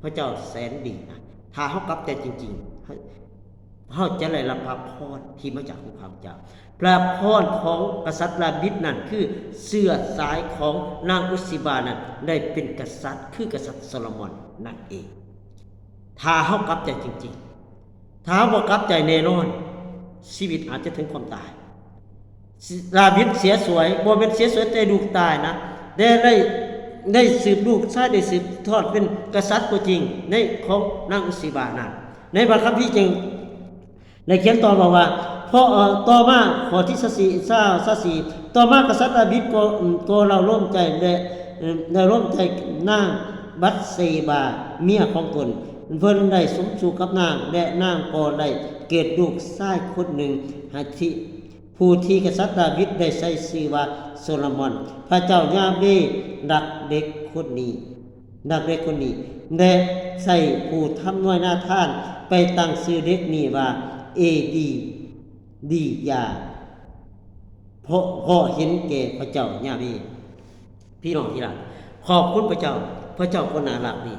ພະເຈົ້າແສນດີນະ. ຖ້າເຮົາກັບໃຈຈິງໆ, ເຮົາຈະໄດ້ຮັບພະພອນທີ່ມາຈາກອົງພະເຈົ້າ. ພະພອນຂອງກະສັດດາວິດນັ້ນ ຄືເຊື້ອສາຍຂອງນາງບັດເຊບານັ້ນ ໄດ້ເປັນກະສັດ ຄືກະສັດໂຊໂລມອນນັ້ນເອງ. ຖ້າເຮົາກັບໃຈຈິງໆ, ຖ້າເຮົາບໍ່ກັບໃຈແນ່ນອນ, ຊີວິດອາດຈະເຖິງຄວາມຕາຍ. ດາວິດເສຍສວຍ, ບໍ່ແມ່ນເສຍສວຍແຕ່ລູກຕາຍນະ, ແຕ່ໄດ້ ໄດ້ສືບລູກຊາຍ ໄດ້ສືບທອດເປັນກະສັດຕົວຈິງໃນຂອງນາງບັດເຊບານັ້ນ. ໃນພະຄຳພີຈຶ່ງໄດ້ຂຽນຕໍ່ບອກວ່າ, ເພາະ ເອີ ຕໍ່ມາ ຂໍ້ທີຊາວສີ່ ຊາວສີ່ ຕໍ່ມາກະສັດດາວິດກໍ ກໍເລົ່າໂລມໃຈ ແລະ ເອີ ເລົ່າໂລມໃຈນາງບັດເຊບາ ເມຍຂອງຕົນ, ເພິ່ນໄດ້ສົມສູ່ກັບນາງ ແລະ ນາງກໍໄດ້ເກີດລູກຊາຍຄົນໜຶ່ງ ໃຫ້ທີ່ ຜູ້ທີ່ກະສັດດາວິດໄດ້ໃສ່ຊື່ວ່າໂຊໂລມອນ. ພະເຈົ້າຢາເວຮັກເດັກຄົນນີ້, ຮັກເດັກຄົນນີ້ ແລະ ໃຊ້ຜູ້ທຳນວາຍນາທານໄປຕັ້ງຊື່ເດັກນີ້ວ່າ ເອດີ ດີຢາ ເພາະ ເພາະເຫັນແກ່ພະເຈົ້າຢາເວ. ພີ່ນ້ອງທີ່ຮັກ, ຂອບຄຸນພະເຈົ້າ, ພະເຈົ້າກໍໜ້າຮັກດີ,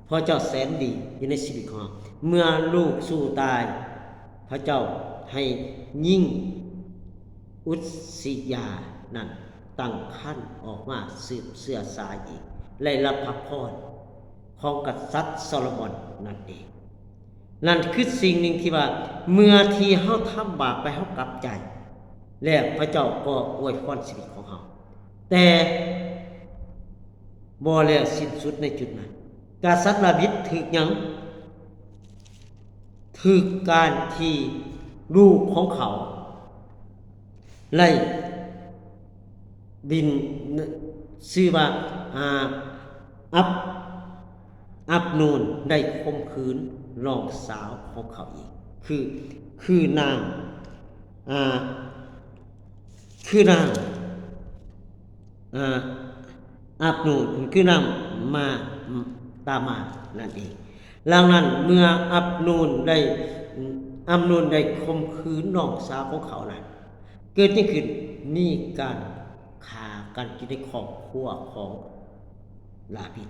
ພະເຈົ້າແສນດີຢູ່ໃນຊີວິດຂອງເຮົາ. ເມື່ອລູກສູ້ຕາຍ, ພະເຈົ້າໃຫ້ຍິງອຸດສິຍານັ້ນຕັ້ງຄັນອອກມາສືບເຊື້ອສາຍອີກ, ໄດ້ຮັບພະພອນຂອງກະສັດໂຊໂລມອນນັ້ນເອງ. ນັ້ນຄືສິ່ງໜຶ່ງທີ່ວ່າ ເມື່ອທີ່ເຮົາທຳບາບໄປ ເຮົາກັບໃຈ ແລ້ວພະເຈົ້າກໍອວຍພອນຊີວິດຂອງເຮົາ. ແຕ່ບໍ່ແລ້ວສິ້ນສຸດໃນຈຸດນັ້ນ. ກະສັດດາວິດຖືກຫຍັງ? ຖືກການທີ່ລູກຂອງເຂົາ ໄລ່ບິນ ຊື່ວ່າ ອາ ອັບ ອັບໂນນໄດ້ຂົ່ມຂືນນ້ອງສາວຂອງເຂົາອີກ ຄື ຄືນາງ ອາ ຄືນາງ ອາ ອັບນູນ ຄືນຳມາ ຕາມານັ້ນເອງ. ດັ່ງນັ້ນ ເມື່ອອັບນູນໄດ້ ອັບນູນໄດ້ຂົ່ມຂືນນ້ອງສາວຂອງເຂົານັ້ນ ເກີດຫຍັງຂຶ້ນ? ມີການຂ້າກັນຢູ່ໃນຄອບຄົວຂອງລາບິດ.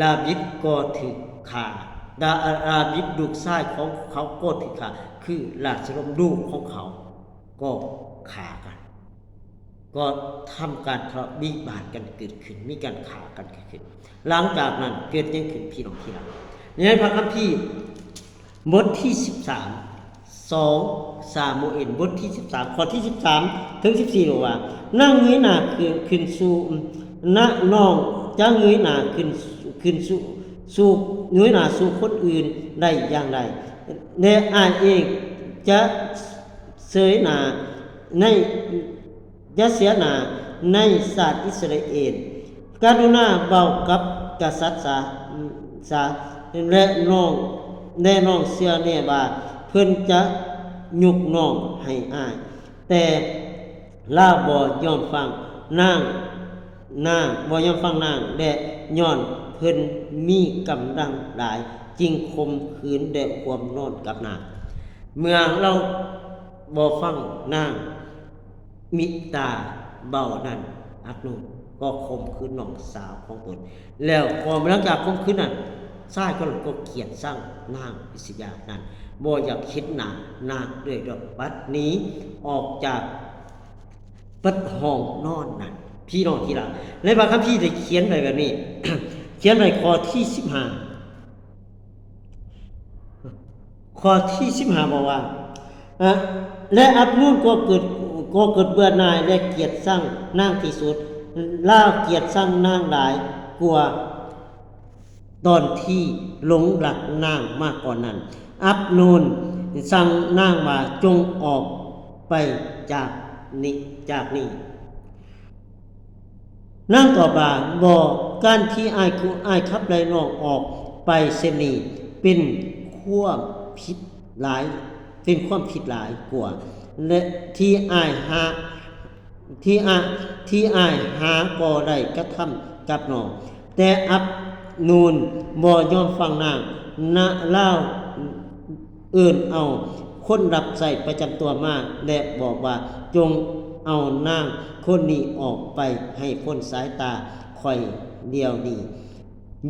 ລາບິດກໍຖືກຂ້າ, ລາ ລາບິດລູກຊາຍຂອງເຂົາກໍຖືກຂ້າ, ຄືອາບຊາໂລມລູກຂອງເຂົາກໍຂ້າກັນ, ກໍທຳການທະເລາະວິວາດກັນເກີດຂຶ້ນ, ມີການຂ້າກັນເກີດຂຶ້ນ. ຫຼັງຈາກນັ້ນເກີດຫຍັງຂຶ້ນ ພີ່ນ້ອງທີ່ຮັກ? ໃນພະຄຳພີບົດທີສິບສາມ ສອງຊາມູເອນ ບົດທີສິບສາມ ຂໍ້ທີສິບສາມເຖິງສິບສີ່ ບອກວ່າ ນາງເງີຍໜ້າຂຶ້ນ ຂຶ້ນສູ່ ນະ ນ້ອງຈະເງີຍໜ້າຂຶ້ນ ຂຶ້ນສູ່ ສູ່ ເງີຍໜ້າສູ່ຄົນອື່ນໄດ້ຢ່າງໃດ? ແລະ ອ້າຍເອງຈະເສຍໜ້າໃນ ຢ່າເສຍໜ້າໃນຊາດອິດສະຣາເອນ. ກະລຸນາເວົ້າກັບກະສັດຊາ ຊາ ແລະ ນ້ອງ ແລະ ນ້ອງເຊື່ອແນ່ວ່າເພິ່ນຈະຍົກນ້ອງໃຫ້ອ້າຍ. ແຕ່ລາວບໍ່ຍອມຟັງນາງ, ນາງບໍ່ຍອມຟັງນາງ ແລະ ຍ້ອນເພິ່ນມີກຳລັງຫຼາຍ ຈຶ່ງຂົ່ມຂືນ ແລະ ຮ່ວມນອນກັບນາງ. ເມື່ອລາວບໍ່ຟັງນາງ ມິຕາເວົ້ານັ້ນ ອັບນູນກໍຂົ່ມຂືນນ້ອງສາວຂອງຕົນ. ແລ້ວພໍຫຼັງຈາກຂົ່ມຂືນນັ້ນ ຊາຍຄົນນັ້ນກໍກຽດຊັງນາງພິຊຍານັ້ນ, ບໍ່ຢາກເຫັນໜ້ານາງເລີຍ, ແລ້ວປັດໜີອອກຈາກ ປັດຫ້ອງນອນນັ້ນ. ພີ່ນ້ອງທີ່ຮັກ, ໃນພະຄຳພີໄດ້ຂຽນໄວ້ແບບນີ້, ຂຽນໄວ້ຂໍ້ທີສິບຫ້າ ຂໍ້ທີສິບຫ້າ ບອກວ່າ ເອີ ແລະ ອັບນູນກໍເກີດ ກໍເກີດເບື່ອໜ່າຍ ແລະ ກຽດຊັງນາງທີ່ສຸດ. ລາວກຽດຊັງນາງຫຼາຍກວ່າຕອນທີ່ຫຼົງລັກນາງມາກ່ອນນັ້ນ. ອັບນູນສັ່ງນາງວ່າ ຈົ່ງອອກໄປຈາກນີ້ ຈາກນີ້. ນາງຕອບວ່າ ບໍ່, ການທີ່ອ້າຍ ອ້າຍຂັບໄລ່ນ້ອງອອກໄປເຊັ່ນນີ້ ເປັນຄວາມຜິດຫຼາຍ, ເປັນຄວາມຜິດຫຼາຍກວ່າ ແລະ ທີ່ອ້າຍຫາ ທີ່ອາ ທີ່ອ້າຍຫາກໍໄດ້ກະທຳກັບນ້ອງ. ແຕ່ອັບນູນບໍ່ຍອມຟັງນາງ, ນະ ລາວ ເອີ້ນເອົາຄົນຮັບໃຊ້ປະຈຳຕົວມາ ແລະ ບອກວ່າ, ຈົ່ງເອົານາງຄົນນີ້ອອກໄປໃຫ້ພົ້ນສາຍຕາຂ້ອຍດຽວນີ້.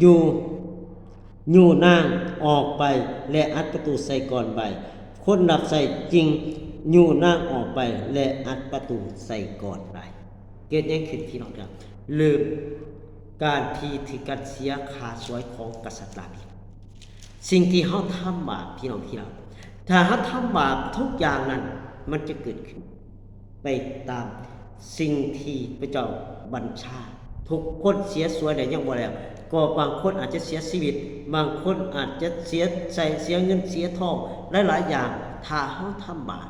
ຍູ້ ຍູ້ນາງອອກໄປ ແລະ ອັດປະຕູໃສ່ກ່ອນໄວ້. ຄົນຮັບໃຊ້ຈຶ່ງຍູ້ນາງອອກໄປ ແລະ ອັດປະຕູໃສ່ກ່ອນໄວ້. ເກີດຫຍັງຂຶ້ນ ພີ່ນ້ອງທີ່ຮັກ? ເລີ່ມການທີ່ຖືກການເສຍຄ່າສວຍຂອງກະສັດລາບິດ. ສິ່ງທີ່ເຮົາທຳບາບ ພີ່ນ້ອງທີ່ຮັກ, ຖ້າເຮົາທຳບາບທຸກຢ່າງນັ້ນ ມັນຈະເກີດຂຶ້ນໄປຕາມສິ່ງທີ່ພະເຈົ້າບັນຊາ. ທຸກຄົນເສຍສວຍແລ້ວຍັງບໍ່ແລ້ວ, ກໍບາງຄົນອາດຈະເສຍຊີວິດ, ບາງຄົນອາດຈະເສຍໃຊ້ ເສຍເງິນເສຍທອງ ຫຼາຍໆຢ່າງ ຖ້າເຮົາທຳບາບ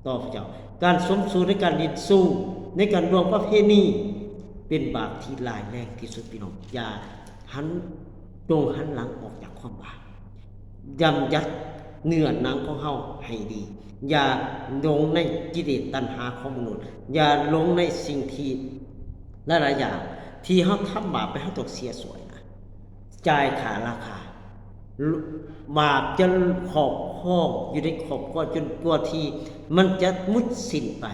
ຕໍ່ພະເຈົ້າ. ການສົມສູ່ໃນການຫຼິ້ນຊູ້, ໃນການລ່ວງປະເພນີ ເປັນບາບທີ່ຮ້າຍແຮງທີ່ສຸດ ພີ່ນ້ອງ. ຢ່າຫັນ, ຈົ່ງຫັນຫຼັງອອກຈາກຄວາມບາບ. ຍຳຍັດເນື້ອໜັງຂອງເຮົາໃຫ້ດີ. ຢ່າຫຼົງໃນກິເລດຕັນຫາຂອງມະນຸດ. ຢ່າຫຼົງໃນສິ່ງທີ່ຫຼາຍໆຢ່າງທີ່ເຮົາທຳບາບໄປ ເຮົາຕ້ອງເສຍສວຍນະ. ຈ່າຍຄ່າລາຄາ. ບາບຈະຄອບຄອງຢູ່ໃນຄອບຄົວຈົນກວ່າທີ່ມັນຈະໝົດສິ້ນໄປ.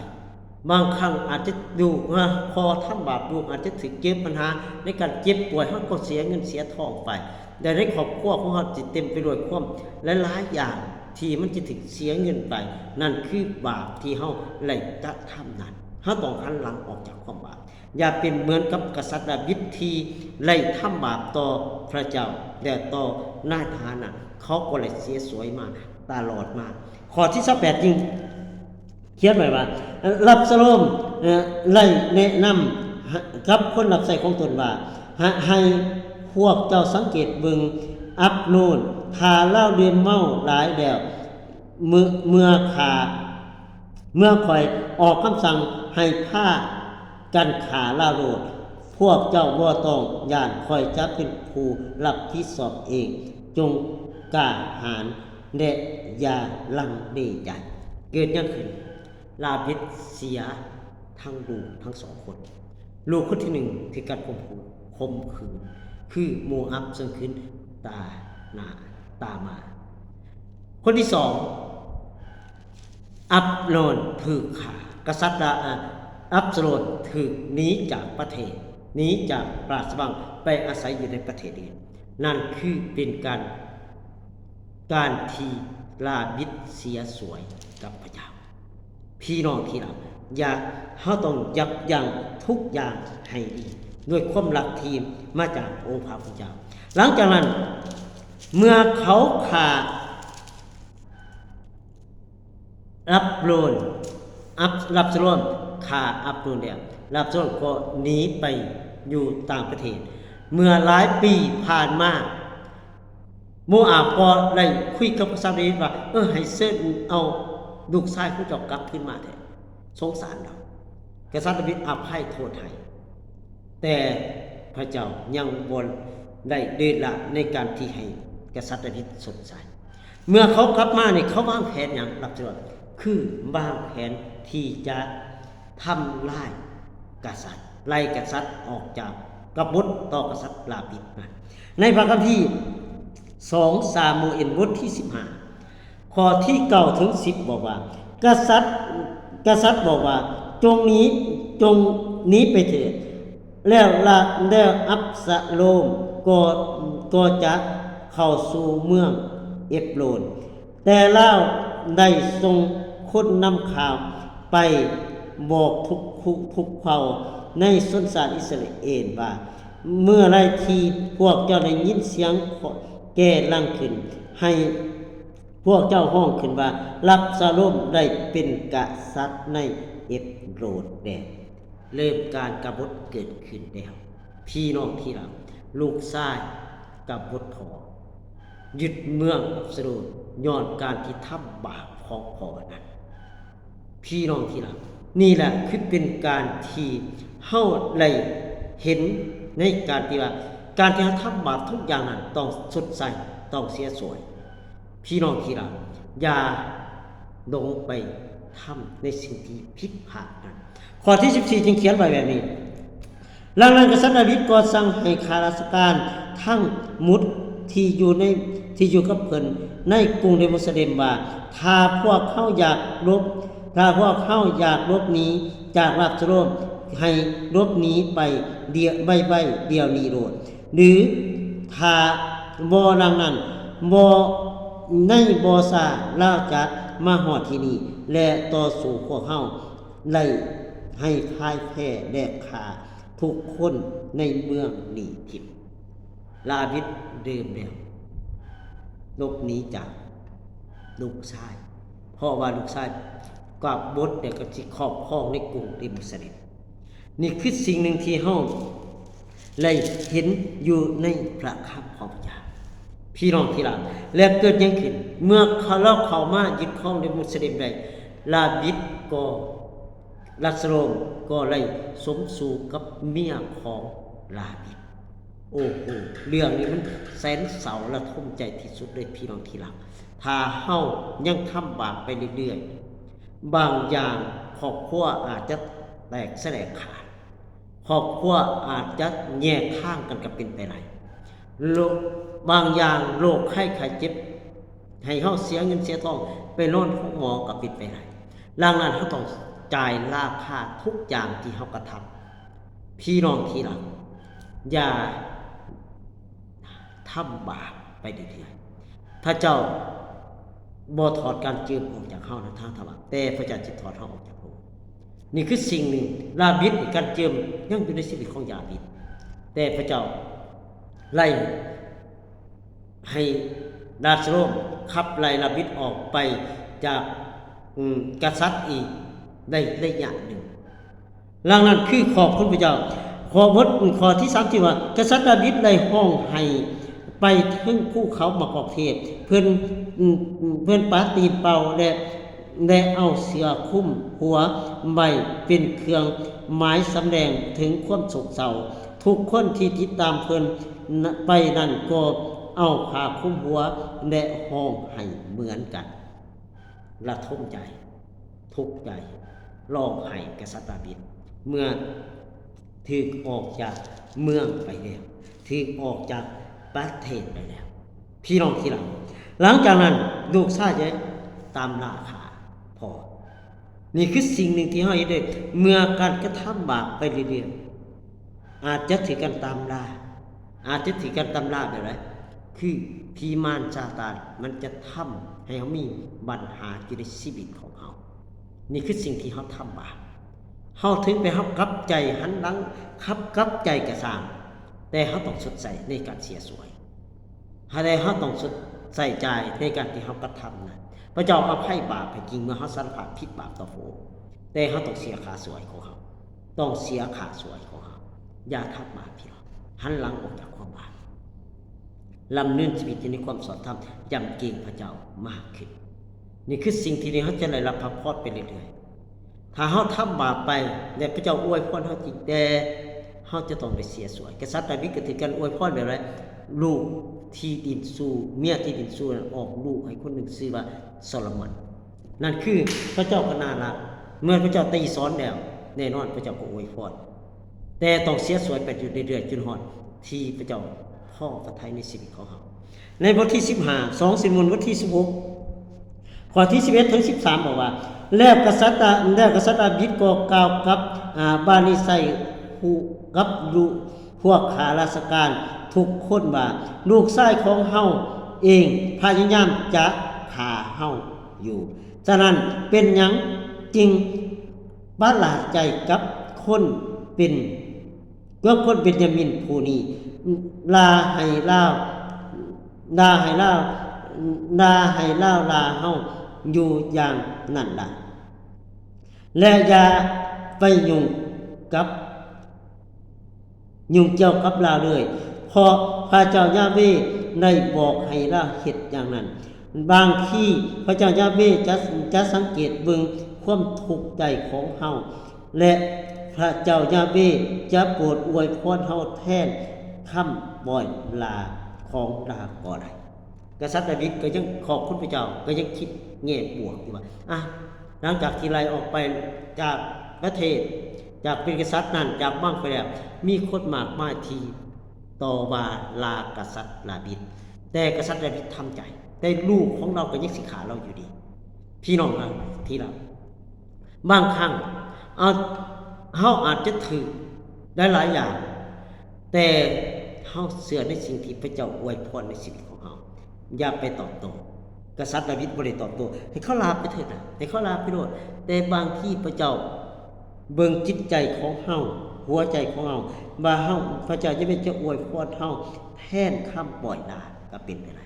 ບາງຄັ້ງອາດຈະລູກ ພໍທຳບາບ ລູກອາດຈະຖືກເຈັບບັນຫາໃນການເຈັບປ່ວຍ, ເຮົາກໍເສຍເງິນເສຍທອງໄປ. ແລະ ໃນຄອບຄົວຂອງເຮົາຈະເຕັມໄປດ້ວຍຄວາມຫຼາຍໆຢ່າງທີ່ມັນຈະຖືກເສຍເງິນໄປ. ນັ້ນຄືບາບທີ່ເຮົາໄດ້ກະທຳນັ້ນ. ເຮົາຕ້ອງຫັນຫຼັງອອກຈາກຄວາມບາບ. ຢ່າເປັນເໝືອນກັບກະສັດດາວິດທີ່ໄດ້ທຳບາບຕໍ່ພະເຈົ້າ ແລະ ຕໍ່ນາຍທະຫານນະ, ເຂົາກໍໄດ້ເສຍສວຍມາຕະຫຼອດມາ. ຂໍ້ທີຊາວແປດຈຶ່ງຂຽນໄວ້ວ່າ ອັບຊາໂລມ ເອີ ໄດ້ແນະນຳກັບຄົນຮັບໃຊ້ຂອງຕົນວ່າ ໃຫ້ ໃຫ້ພວກເຈົ້າສັງເກດເບິ່ງອັບໂນນ, ຖ້າລາວດື່ມເມົາຫຼາຍແລ້ວ ເມື່ອ ເມື່ອຂ້າ ເມື່ອຂ້ອຍອອກຄຳສັ່ງໃຫ້ພາກັນຂ້າລາວໂລດ, ພວກເຈົ້າບໍ່ຕ້ອງຢ້ານ, ຂ້ອຍຈະເປັນຜູ້ຮັບຜິດຊອບເອງ. ຈົ່ງກ້າຫານ ແລະ ຢ່າລັງເລໃຈ. ເກີດຫຍັງຂຶ້ນ? ລາບິດເສຍທັງລູກທັງສອງຄົນ. ລູກຄົນທີໜຶ່ງຖືກການຂົ່ມຂູ ຂົ່ມຂືນ ຄືໂມອັບເຊິ່ງຄືນຕາໜ້າຕາມາ. ຄົນທີສອງ ອັບໂນນຖືກຂ້າ. ກະສັດ ອາ ອັບຊາໂລມຖືກໜີຈາກປະເທດ, ໜີຈາກພະລາຊະວັງໄປອາໄສຢູ່ໃນປະເທດອື່ນ. ນັ້ນຄືເປັນການ ການທີ່ລາບິດເສຍສວຍກັບພະເຈົ້າ. ພີ່ນ້ອງທີ່ຮັກ, ຢ່າ, ເຮົາຕ້ອງຢັບຢັ້ງທຸກຢ່າງໃຫ້ດີ ດ້ວຍຄວາມລັກທີ່ມາຈາກອົງພະຜູ້ເຈົ້າ. ຫຼັງຈາກນັ້ນ ເມື່ອເຂົາຂ້າ ອັບໂນນ ອັບ ອັບຊາໂລມຂ້າອັບໂນນແລ້ວ, ອັບຊາໂລມກໍໜີໄປຢູ່ຕ່າງປະເທດ. ເມື່ອຫຼາຍປີຜ່ານມາ ໂມອາບກໍໄດ້ຄຸຍກັບກະສັດດາວິດວ່າ, ເອີ, ໃຫ້ເຊີນເອົາລູກຊາຍຂອງເຈົ້າກັບຄືນມາແທ້, ສົງສານລາວ. ກະສັດດາວິດອະໄພໂທດໃຫ້, ແຕ່ພະເຈົ້າຍັງບໍ່ໄດ້ເລີດລະໃນການທີ່ໃຫ້ກະສັດດາວິດຊົດໃຊ້. ເມື່ອເຂົາກັບມານີ້ ເຂົາວາງແຜນຫຍັງ? ຮັບຊາໂລມ ຄືວາງແຜນທີ່ຈະທຳລາຍກະສັດ, ໄລ່ກະສັດອອກຈາກ ກະບົດຕໍ່ກະສັດລາບິດນັ້ນ. ໃນພະຄຳພີສອງຊາມູເອນ ບົດທີສິບຫ້າ ຂໍ້ທີເກົ້າເຖິງສິບ ບອກວ່າ ກະສັດ ກະສັດບອກວ່າ, ຈົ່ງໜີ, ຈົ່ງໜີໄປເຖີດ. ແລ້ວລະ ແລ້ວອັບຊາໂລມກໍ ກໍຈະເຂົ້າສູ່ເມືອງເອັບໂຣນ. ແຕ່ລາວໄດ້ສົ່ງຄົນນຳຂ່າວໄປບອກທຸກ ທຸກເຜົ່າໃນຊົນຊາດອິດສະຣາເອນວ່າ, ເມື່ອໃດທີ່ພວກເຈົ້າໄດ້ຍິນສຽງແກລັງຂຶ້ນ, ໃຫ້ ພວກເຈົ້າຮ້ອງຂຶ້ນວ່າ, ອັບຊາໂລມໄດ້ເປັນກະສັດໃນເອັບໂຣນແລ້ວ. ເລີ່ມການກະບົດເກີດຂຶ້ນແລ້ວ. ພີ່ນ້ອງທີ່ຮັກ, ລູກຊາຍກະບົດພໍ່, ຍຶດເມືອງອັບຊາໂລມ ຍ້ອນການທີ່ທຳບາບຂອງພໍ່ນັ້ນ. ພີ່ນ້ອງທີ່ຮັກ, ນີ້ແຫຼະຄືເປັນການທີ່ເຮົາໄດ້ເຫັນໃນການທີ່ວ່າ ການທີ່ເຮົາທຳບາບທຸກຢ່າງນັ້ນ ຕ້ອງຊົດໃຊ້, ຕ້ອງເສຍສວຍ. ພີ່ນ້ອງທີ່ຮັກ, ຢ່າຫຼົງໄປທຳໃນສິ່ງທີ່ຜິດພາດນັ້ນ. ຂໍ້ທີສິບສີ່ຈຶ່ງຂຽນໄວ້ແບບນີ້, ດັ່ງນັ້ນ ກະສັດດາວິດກໍສັ່ງໃຫ້ຂ້າລາຊະການທັງໝົດທີ່ຢູ່ໃນ ທີ່ຢູ່ກັບເພິ່ນໃນກຸງເຢຣູຊາເລັມວ່າ, ຖ້າພວກເຮົາຢາກຫຼົບ, ຖ້າພວກເຮົາຢາກຫຼົບໜີຈາກອັບຊາໂລມ, ໃຫ້ຫຼົບໜີໄປ ດຽວ ໄວໆ ດຽວນີ້ໂລດ, ຫຼື ຖ້າບໍ່ດັ່ງນັ້ນ, ບໍ່ ໃນບໍ່ຊ້າລາວຈະມາຮອດທີ່ນີ້ ແລະ ຕໍ່ສູ້ພວກເຮົາ ໄດ້ໃຫ້ພ່າຍແພ້ ແລະ ຂ້າທຸກຄົນໃນເມືອງນີ້ຖິ້ມ. ລາບິດເລີ່ມແລ້ວ ຫຼົບໜີຈາກລູກຊາຍ, ເພາະວ່າລູກຊາຍກະບົດແລ້ວກໍຊິຄອບຄອງໃນກຸງເຢຣູຊາເລັມ. ນີ້ຄືສິ່ງໜຶ່ງທີ່ເຮົາໄດ້ເຫັນຢູ່ໃນພະຄຳຂອງພະເຈົ້າ. ພີ່ນ້ອງທີ່ຮັກ, ແລະ ເກີດຫຍັງຂຶ້ນ? ເມື່ອເຂົາ ລາວເຂົ້າມາຍຶດຄອງເຢຣູຊາເລັມໄດ້, ລາບິດກໍ ອັບຊາໂລມກໍໄດ້ສົມສູ່ກັບເມຍຂອງລາບິດ. ໂອ້ໂຫ ເລື່ອງນີ້ມັນແສນເສົ້າລະທົມໃຈທີ່ສຸດເລີຍ ພີ່ນ້ອງທີ່ຮັກ. ຖ້າເຮົາຍັງທຳບາບໄປເລື້ອຍໆ, ບາງຢ່າງຄອບຄົວອາດຈະແຕກສະແຫຼກຂາດ, ຄອບຄົວອາດຈະແຍກທາງກັນກໍເປັນໄປໄດ້. ໂລກ ບາງຢ່າງໂລກໄຂ້ໄຂ້ເຈັບ ໃຫ້ເຮົາເສຍເງິນເສຍທອງໄປນອນໂຮງໝໍກໍເປັນໄປໄດ້. ດັ່ງນັ້ນ ເຮົາຕ້ອງຈ່າຍລາຄາທຸກຢ່າງທີ່ເຮົາກະທຳ. ພີ່ນ້ອງທີ່ຮັກ, ຢ່າທຳບາບໄປເລື້ອຍໆ. ພະເຈົ້າບໍ່ຖອດການເຈີມອອກຈາກເຮົານະ ທາງທຳບາບ, ແຕ່ພະເຈົ້າຈະຖອດເຮົາອອກຈາກໂລກ. ນີ້ຄືສິ່ງໜຶ່ງ, ລາບິດນີ້ ການເຈີມຍັງຢູ່ໃນຊີວິດຂອງລາບິດ, ແຕ່ພະເຈົ້າໄລ່ ໃຫ້ອັບຊາໂລມຂັບໄລ່ລາບິດອອກໄປຈາກ ອືມ ກະສັດອີກໄດ້ໄລຍະໜຶ່ງ. ດັ່ງນັ້ນຄືຂອບຄຸນພະເຈົ້າ. ຂໍ້ບົດ ຂໍ້ທີສາມທີ່ວ່າ ກະສັດດາວິດໄດ້ຮ້ອງໄຫ້ໄປເທິງພູເຂົາໝາກກອກເທດ, ເພິ່ນ ອືມ ເພິ່ນປະຕີນເປົ່າ ແລະ ແລະ ເອົາເສື້ອຄຸມຫົວໄວ້ເປັນເຄື່ອງໝາຍສຳແດງເຖິງຄວາມໂສກເສົ້າ. ທຸກຄົນທີ່ຕິດຕາມເພິ່ນໄປນັ້ນກໍເອົາຜ້າຄຸມຫົວ ແລະ ຮ້ອງໄຫ້ເໝືອນກັນ. ລະທົມໃຈ, ທຸກໃຈ, ຮ້ອງໄຫ້ກະສັດດາວິດ ເມື່ອ ຖືກອອກຈາກເມືອງໄປແລ້ວ, ຖືກອອກຈາກປະເທດໄປແລ້ວ. ພີ່ນ້ອງທີ່ລັກ, ຫຼັງຈາກນັ້ນລູກຊາຍຈະຕາມລ່າຂ້າພໍ່. ນີ້ຄືສິ່ງໜຶ່ງທີ່ເຮົາເຫັນເດ້, ເມື່ອການກະທຳບາບໄປເລື້ອຍໆ ອາດຈະຖືກການຕາມລ່າ, ອາດຈະຖືກການຕາມລ່າແບບໃດ? ຄືຜີມານຊາຕານມັນຈະທຳໃຫ້ເຮົາມີບັນຫາຢູ່ໃນຊີວິດຂອງເຮົາ. ນີ້ຄືສິ່ງທີ່ເຮົາທຳບາບ, ເຮົາເຖິງໄປ ເຮົາກັບໃຈຫັນຫຼັງ, ຄັບ ກັບໃຈກະຊ່າງ, ແຕ່ເຮົາຕ້ອງຊົດໃຊ້ໃນການເສຍສວຍ, ແຕ່ເຮົາຕ້ອງຊົດໃຊ້ຈ່າຍໃນການທີ່ເຮົາກະທຳນັ້ນ. ພະເຈົ້າອະໄພບາບໃຫ້ຈິງ ເມື່ອເຮົາສາລະພາບຜິດບາບຕໍ່ພະອົງ, ແຕ່ເຮົາຕ້ອງເສຍຄ່າສວຍຂອງເຮົາ, ຕ້ອງເສຍຄ່າສວຍຂອງເຮົາ. ຢ່າທຳບາບພີ່ນ້ອງ, ຫັນຫຼັງອອກຈາກຄວາມບາບ. ດຳເນີນຊີວິດຢູ່ໃນຄວາມຊອບທຳ, ຢຳເກງພະເຈົ້າມາກຂຶ້ນ. ນີ້ຄືສິ່ງທີ່ເຮົາຈະໄດ້ຮັບພະພອນໄປເລື້ອຍໆ. ຖ້າເຮົາທຳບາບໄປ ແລະ ພະເຈົ້າອວຍພອນເຮົາຈິງ, ແຕ່ເຮົາຈະຕ້ອງໄດ້ເສຍສວຍ. ກະສັດດາວິດກໍຖືກການອວຍພອນແບບໃດ? ລູກທີ່ດິນຊູ, ເມຍທີ່ດິນຊູນັ້ນອອກລູກໃຫ້ຄົນໜຶ່ງຊື່ວ່າໂຊໂລມອນ. ນັ້ນຄືພະເຈົ້າກໍໜ້າຮັກ, ເມື່ອພະເຈົ້າຕີສອນແລ້ວ, ແນ່ນອນພະເຈົ້າກໍອວຍພອນ. ແຕ່ຕ້ອງເສຍສວຍໄປຢູ່ເລື້ອຍໆ ຈົນຮອດທີ່ພະເຈົ້າພໍພະໄທໃນຊີວິດຂອງເຮົາ. ໃນບົດທີສິບຫ້າ ສອງຊາມວຽນບົດທີສິບຫົກ ຂໍ້ທີສິບເອັດເຖິງສິບສາມ ບອກວ່າ, ແລ້ວກະສັດ ແລ້ວກະສັດດາວິດກໍກ່າວກັບ ອາ ບານິໄຊຜູ້ ກັບລູກ ພວກຂ້າລາຊະການທຸກຄົນວ່າ, ລູກຊາຍຂອງເຮົາເອງພະຍາຍາມຈະຂ້າເຮົາຢູ່. ສະນັ້ນເປັນຫຍັງຈຶ່ງປະຫຼາດໃຈກັບຄົນເປັນ ກັບຄົນເບັນຍາມິນຜູ້ນີ້? ລາໃຫ້ລາວ ລາໃຫ້ລາວ ລາໃຫ້ລາວລາເຮົາຢູ່ຢ່າງນັ້ນລະ ແລະ ຢ່າໄປຫຍຸ້ງກັບ ຫຍຸ້ງກ່ຽວກັບລາວເລີຍ, ເພາະພະເຈົ້າຢາເວໄດ້ບອກໃຫ້ລາວເຮັດຢ່າງນັ້ນ. ບາງທີພະເຈົ້າຢາເວຈະ ຈະສັງເກດເບິ່ງຄວາມທຸກໃຈຂອງເຮົາ ແລະ ພະເຈົ້າຢາເວຈະໂປດອວຍພອນເຮົາແທນຄຳປ່ອຍລາຂອງລາກໍໄດ້. ກະສັດດາວິດກໍຍັງຂອບຄຸນພະເຈົ້າ, ກໍຍັງຄິດແງ່ບວກຢູ່ວ່າ ອາ ຫຼັງຈາກທີ່ໄລ່ອອກໄປຈາກປະເທດ, ຈາກເປັນກະສັດນັ້ນ, ຈາກວັງໄປແລ້ວ, ມີຄົນມາກມາຍທີ່ຕໍ່ວ່າລາກະສັດດາວິດ, ແຕ່ກະສັດດາວິດທຳໃຈ, ແຕ່ລູກຂອງລາວກໍຍັງຊິຂ້າລາວຢູ່ດີ. ພີ່ນ້ອງທີ່ລັກ, ບາງຄັ້ງ ເຮົາ ເຮົາອາດຈະຖືກຫຼາຍໆຢ່າງ, ແຕ່ເຮົາເຊື່ອໃນສິ່ງທີ່ພະເຈົ້າອວຍພອນໃນຊີວິດຂອງເຮົາ. ຢ່າໄປຕອບໂຕ້. ກະສັດດາວິດບໍ່ໄດ້ຕອບໂຕ້, ໃຫ້ເຂົາລາບໄປເຖິດນະ, ໃຫ້ເຂົາລາບໄປໂລດ. ແຕ່ບາງທີພະເຈົ້າເບິ່ງຈິດໃຈຂອງເຮົາ, ຫົວໃຈຂອງເຮົາ, ວ່າເຮົາ, ພະເຈົ້າຈະເປັນເຈົ້າອວຍພອນເຮົາແທນຄຳປ່ອຍລາ, ກໍເປັນໄປໄດ້.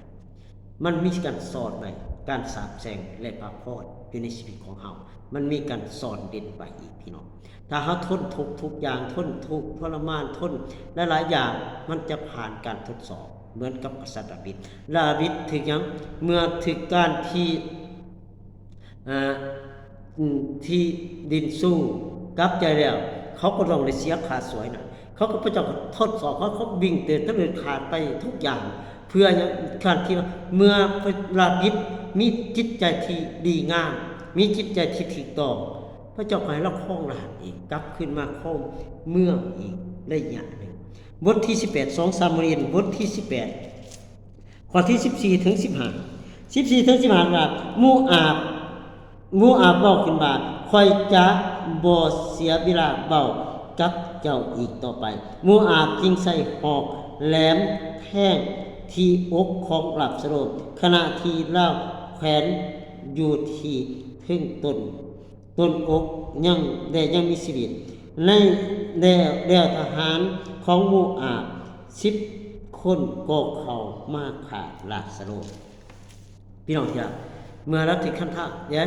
ມັນມີການສອນໄວ້, ການສາບແຊ່ງ ແລະ ພະພອນຢູ່ໃນຊີວິດຂອງເຮົາ, ມັນມີການສອນເດັ່ນໄວ້ອີກ, ພີ່ນ້ອງ. ຖ້າເຮົາທົນທຸກທຸກຢ່າງ, ທົນທຸກທໍລະມານ, ທົນຫຼາຍໆຢ່າງ, ມັນຈະຜ່ານການທົດສອບເໝືອນກັບກະສັດດາວິດ. ດາວິດຖືກຫຍັງ? ເມື່ອຖືກການທີ່ ອາ ທີ່ດິນຊູກັບໃຈແລ້ວ, ເຂົາກໍຕ້ອງໄດ້ເສຍຄ່າສວຍນະ. ເຂົາກໍ ພະເຈົ້າກໍທົດສອບເຂົາ, ເຂົາວິ່ງເຕີນຕະເລີດຂາດໄປທຸກຢ່າງ. ເພື່ອຫຍັງ? ການທີ່ວ່າເມື່ອດາວິດມີຈິດໃຈທີ່ດີງາມ, ມີຈິດໃຈທີ່ຖືກຕ້ອງ, ພະເຈົ້າກໍໃຫ້ລາວຄອງລາດອີກ, ກັບຄືນມາຄອງເມືອງອີກໄລຍະໜຶ່ງ. ບົດທີສິບແປດ ສອງຊາມວຽນ ບົດທີສິບແປດ ຂໍ້ທີສິບສີ່ເຖິງສິບຫ້າ ສິບສີ່ເຖິງສິບຫ້າວ່າ ໂມອາບ ໂມອາບເວົ້າຂຶ້ນວ່າ ຂ້ອຍຈະບໍ່ເສຍເວລາເວົ້າກັບເຈົ້າອີກຕໍ່ໄປ. ໂມອາບຈຶ່ງໃສ່ຫອກແຫຼມແທງທີ່ອົກຂອງອາບຊາໂລມ ຂະນະທີ່ລາວແຂວນຢູ່ທີ່ເທິງຕົ້ນ ຕົ້ນອົກຍັງ ແລະ ຍັງມີຊີວິດ. ໃນ ແລ້ວ ແລ້ວທະຫານຂອງໂມອາບສິບຄົນກໍເຂົ້າມາຂ້າອາບຊາໂລມ. ພີ່ນ້ອງທີ່ຮັກ, ເມື່ອລາວຖືກຄັນທະ ເດ້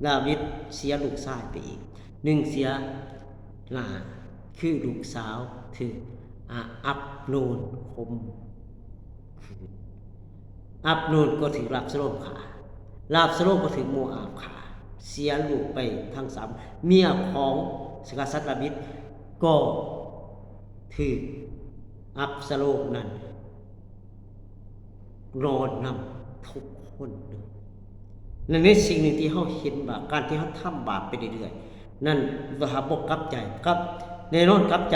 ດາວິດເສຍລູກຊາຍໄປອີກໜຶ່ງ, ເສຍຫຼານ ຄືລູກສາວຖືກ ອາ ອັບໂນນຂົ່ມຂືນ. ອັບໂນນກໍຖືກອາບຊາໂລມຂ້າ, ອາບຊາໂລມກໍຖືກໂມອາບຂ້າ, ເສຍລູກໄປທັງສາມ. ເມຍຂອງກະສັດດາວິດກໍຖືກອັບຊາໂລມນັ້ນນອນນຳທຸກຄົນເລີຍ. ນັ້ນເປັນສິ່ງໜຶ່ງທີ່ເຮົາເຫັນວ່າ ການທີ່ເຮົາທຳບາບໄປເລື້ອຍໆນັ້ນ, ຖ້າບໍ່ກັບໃຈກັບ ແນ່ນອນກັບໃຈ,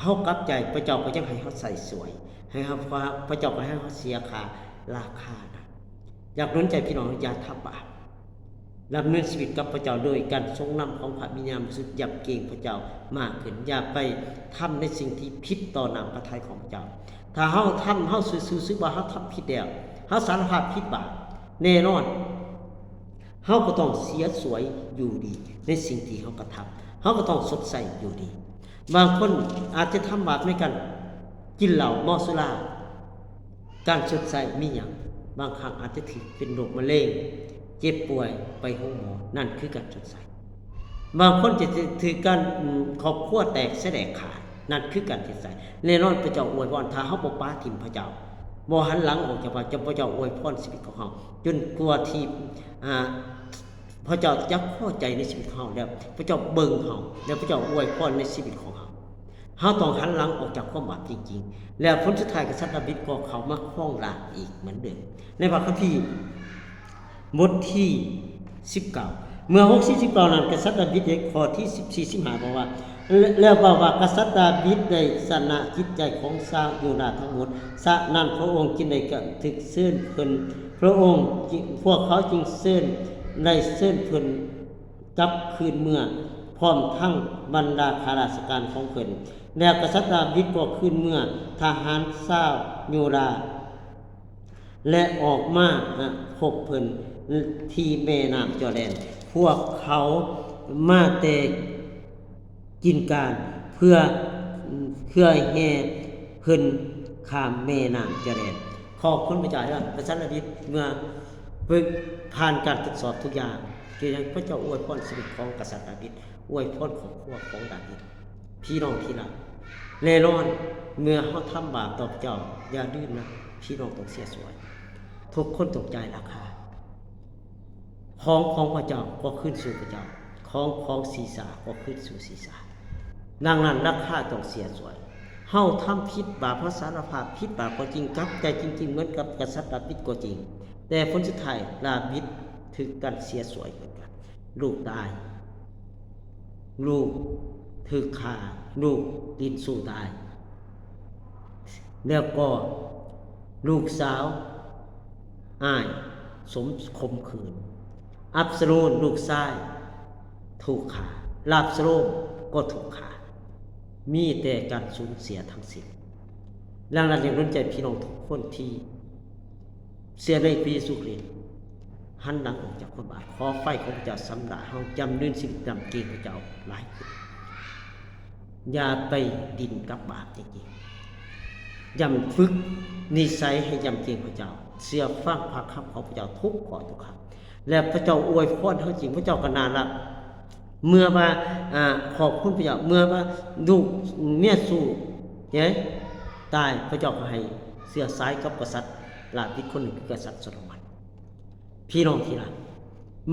ເຮົາກັບໃຈ, ພະເຈົ້າກໍຍັງໃຫ້ເຮົາໃຊ້ສວຍ, ໃຫ້ເຮົາ, ພະເຈົ້າກໍໃຫ້ເຮົາເສຍຄ່າລາຄານະ. ຢາກໜູນໃຈພີ່ນ້ອງ ຢ່າທຳບາບ, ດຳເນີນຊີວິດກັບພະເຈົ້າໂດຍການຊົງນຳຂອງພະວິນຍານບໍລິສຸດ, ຢາກເກງພະເຈົ້າມາກຂຶ້ນ, ຢ່າໄປທຳໃນສິ່ງທີ່ຜິດຕໍ່ນ້ຳພະໄທຂອງພະເຈົ້າ. ຖ້າເຮົາທຳ, ເຮົາຮູ້ສຶກວ່າເຮົາທຳຜິດແລ້ວ, ເຮົາສາລະພາບຜິດບາບ, ແນ່ນອນ ເຮົາກໍຕ້ອງເສຍສວຍຢູ່ດີໃນສິ່ງທີ່ເຮົາກະທຳ, ເຮົາກໍຕ້ອງຊົດໃຊ້ຢູ່ດີ. ບາງຄົນອາດຈະທຳບາບໃນການກິນເຫຼົ້າເມົາສຸລາ, ການຊົດໃຊ້ມີຫຍັງ? ບາງຄັ້ງອາດຈະຖືກເປັນໂລກມະເຮັງ, ເຈັບປ່ວຍ, ໄປໂຮງໝໍ, ນັ້ນຄືການຊົດໃຊ້. ບາງຄົນຈະຖືກການ, ອືມ, ຄອບຄົວແຕກສະແຫຼກຂາດ, ນັ້ນຄືການຊົດໃຊ້. ແນ່ນອນພະເຈົ້າອວຍພອນ, ຖ້າເຮົາບໍ່ປະຖິ້ມພະເຈົ້າ, ບໍ່ຫັນຫຼັງອອກຈາກພະເຈົ້າ, ພະເຈົ້າອວຍພອນຊີວິດຂອງເຮົາ ຈົນກວ່າທີ່, ອາ, ພະເຈົ້າຈະພໍໃຈໃນຊີວິດຂອງເຮົາແລ້ວ, ພະເຈົ້າເບິ່ງເຮົາ ແລະ ພະເຈົ້າອວຍພອນໃນຊີວິດຂອງເຮົາ. ເຮົາຕ້ອງຫັນຫຼັງອອກຈາກຄວາມບາບຈິງໆ ແລ້ວຜົນສຸດທ້າຍກະສັດດາວິດກໍເຂົ້າມາຄອງລາດອີກເໝືອນເດີມ. ໃນພະຄຳພີບົດທີສິບເກົ້າ ເມື່ອຫົກສິບສິບເກົ້ານັ້ນ, ກະສັດດາວິດໃນຂໍ້ທີສິບສີ່ ສິບຫ້າ ບອກວ່າ, ແລະ ແລ້ວເວົ້າວ່າ ກະສັດດາວິດໄດ້ຊະນະຈິດໃຈຂອງຊາວຢູດາທັງໝົດ, ສະນັ້ນພະອົງຈຶ່ງໄດ້ກະຖືກເຊີນເພິ່ນ, ພະອົງ, ພວກເຂົາຈຶ່ງເຊີນ, ໄດ້ເຊີນເພິ່ນກັບຄືນເມືອ ພ້ອມທັງບັນດາຂ້າລາຊະການຂອງເພິ່ນ. ແລ້ວກະສັດດາວິດກໍຄືນເມືອທະຫານຊາວຢູດາ ແລະ ອອກມາພົບເພິ່ນທີ່ແມ່ນ້ຳຈໍແດນ. ພວກເຂົາມາແຕ່ກິນການເພື່ອ, ເພື່ອແຫ່ເພິ່ນຂ້າມແມ່ນ້ຳຈໍແດນ. ຂອບຄຸນພະເຈົ້າ, ກະສັດດາວິດເມື່ອຜ່ານການທົດສອບທຸກຢ່າງ, ຄືຫຍັງ? ພະເຈົ້າອວຍພອນຊີວິດຂອງກະສັດດາວິດ, ອວຍພອນຄອບຄົວຂອງດາວິດ. ພີ່ນ້ອງທີ່ຮັກ, ແນ່ນອນ ເມື່ອເຮົາທຳບາບຕໍ່ພະເຈົ້າ, ຢ່າລືມນະ, ພີ່ນ້ອງຕ້ອງເສຍສວຍ. ທຸກຄົນຕ້ອງຈ່າຍລາຄາ. ຂອງຂອງພະເຈົ້າກໍຄືນສູ່ພະເຈົ້າ, ຂອງຂອງຊີສາກໍຄືນສູ່ຊີສາ. ດັ່ງນັ້ນ ລາຄາຕ້ອງເສຍສວຍ. ເຮົາທຳຜິດບາບ, ເຮົາສາລະພາບຜິດບາບກໍຈິງ, ກັບໃຈຈິງໆ ເໝືອນກັບກະສັດດາວິດກໍຈິງ, ແຕ່ຜົນສຸດທ້າຍ ດາວິດຖືກການເສຍສວຍເໝືອນກັນ. ລູກຕາຍ, ລູກຖືກຂ້າ, ລູກດິ້ນສູ້ຕາຍ, ແລ້ວກໍລູກສາວອ້າຍສົມ, ຂົ່ມຂືນ. ອັບຊາໂລມລູກຊາຍຖືກຂ້າ, ອັບຊາໂລມກໍຖືກຂ້າ. ມີແຕ່ການສູນເສຍທັງສິ້ນ. ດັ່ງນັ້ນ ຢາກໜູນໃຈພີ່ນ້ອງທຸກຄົນທີ່ ເຊື່ອໃນພະເຢຊູຄຣິດ, ຫັນຫຼັງອອກຈາກຄວາມບາບ. ຂໍໄຟຂອງພະເຈົ້າຊຳລະເຮົາ, ດຳເນີນຊີວິດນຳເກງພະເຈົ້າຫຼາຍຂຶ້ນ. ຢ່າໄປດິ້ນກັບບາບຈິງໆ. ຢຳຝຶກນິໄສໃຫ້ຢຳເກງພະເຈົ້າ, ເຊື່ອຟັງພະຄຳຂອງພະເຈົ້າທຸກຂໍ້ທຸກຄຳ, ແລະ ພະເຈົ້າອວຍພອນເຮົາຈິງ, ພະເຈົ້າກໍໜ້າຮັກ. ເມື່ອວ່າ, ອາ, ຂອບຄຸນພະເຈົ້າ, ເມື່ອວ່າລູກເມຍສູ້, ເອີ, ຕາຍ, ພະເຈົ້າກໍໃຫ້ເຊື້ອສາຍກັບກະສັດດາວິດຄົນໜຶ່ງ ຄືກະສັດໂຊໂລມອນ. ພີ່ນ້ອງທີ່ຮັກ,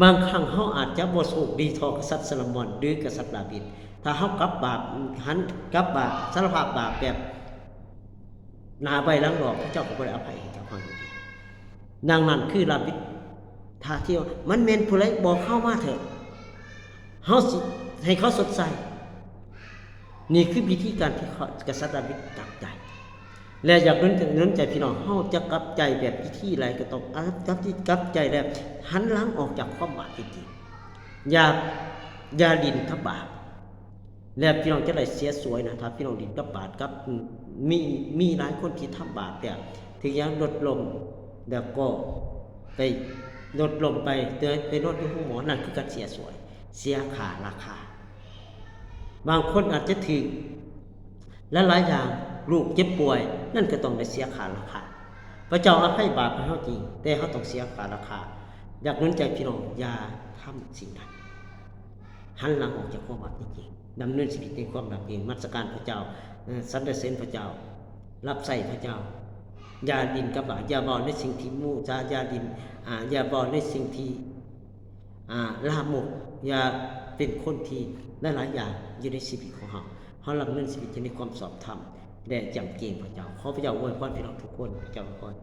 ບາງຄັ້ງເຮົາອາດຈະບໍ່ໂຊກດີເທົ່າກະສັດໂຊໂລມອນ ຫຼື ກະສັດດາວິດ. ຖ້າເຮົາກັບບາບ, ຫັນ, ກັບບາບ, ສາລະພາບບາບແບບໜ້າໄຫວ້ຫຼັງຫຼອກ, ພະເຈົ້າກໍບໍ່ໄດ້ອະໄພໃຫ້ກັບເຮົາຢູ່ດີ. ດັ່ງນັ້ນ ຄືດາວິດ ຖ້າທີ່ວ່າມັນແມ່ນຜູ້ໃດບອກເຮົາມາເຖີ້ະ, ເຮົາຊິໃຫ້ເຂົາຊົດໃຊ້. ນີ້ຄືວິທີການທີ່ເຂົາ, ກະສັດດາວິດກັບໃຈ. ແລະ ຢາກໜູນ, ໜູນໃຈພີ່ນ້ອງ, ເຮົາຈະກັບໃຈແບບວິທີໃດກໍຕ້ອງ, ກັບ, ກັບໃຈແລ້ວຫັນຫຼັງອອກຈາກຄວາມບາບຈິງໆ. ຢ່າ, ຢ່າດິ້ນກັບບາບ. ແລະ ພີ່ນ້ອງຈະໄດ້ເສຍສວຍນະ, ຖ້າພີ່ນ້ອງດິ້ນກັບບາບ, ກັບ, ມີ, ມີຫຼາຍຄົນທີ່ທຳບາບແລ້ວ ຖືກຫຍັງລົດລົ້ມ, ແລ້ວກໍໄປລົດລົ້ມໄປ, ໄປນອນຢູ່ໂຮງໝໍ, ນັ້ນຄືການເສຍສວຍ, ເສຍຄ່າລາຄາ. ບາງຄົນອາດຈະຖືກຫຼາຍໆຢ່າງ, ລູກເຈັບປ່ວຍ, ນັ້ນກໍຕ້ອງໄດ້ເສຍຄ່າລາຄາ. ພະເຈົ້າອະໄພບາບໃຫ້ເຮົາຈິງ, ແຕ່ເຮົາຕ້ອງເສຍຄ່າລາຄາ. ຢາກໜູນໃຈພີ່ນ້ອງ, ຢ່າທຳສິ່ງນັ້ນ. ຫັນຫຼັງອອກຈາກຄວາມບາບຈິງໆ. ດຳເນີນຊີວິດໃນຄວາມບາບເອງ, ນະມັດສະການພະເຈົ້າ, ສັນລະເສີນພະເຈົ້າ, ຮັບໃຊ້ພະເຈົ້າ. ຢ່າດິ້ນກັບບາບ, ຢ່າເວົ້າໃນສິ່ງທີ່ໝູ່ສາ, ຢ່າດິ້ນ, ອາ, ຢ່າເວົ້າໃນສິ່ງທີ່, ອາ, ລາມົກ, ຢ່າເປັນຄົນທີ່ຫຼາຍໆຢ່າງຢູ່ໃນຊີວິດຂອງເຮົາ. ເຮົາດຳເນີນຊີວິດຢູ່ໃນຄວາມຊອບທຳ ແລະ ຢຳເກງພະເຈົ້າ. ຂໍພະເຈົ້າອວຍພອນພີ່ນ້ອງທຸກຄົນ. ພະເຈົ້າອວຍພອນ.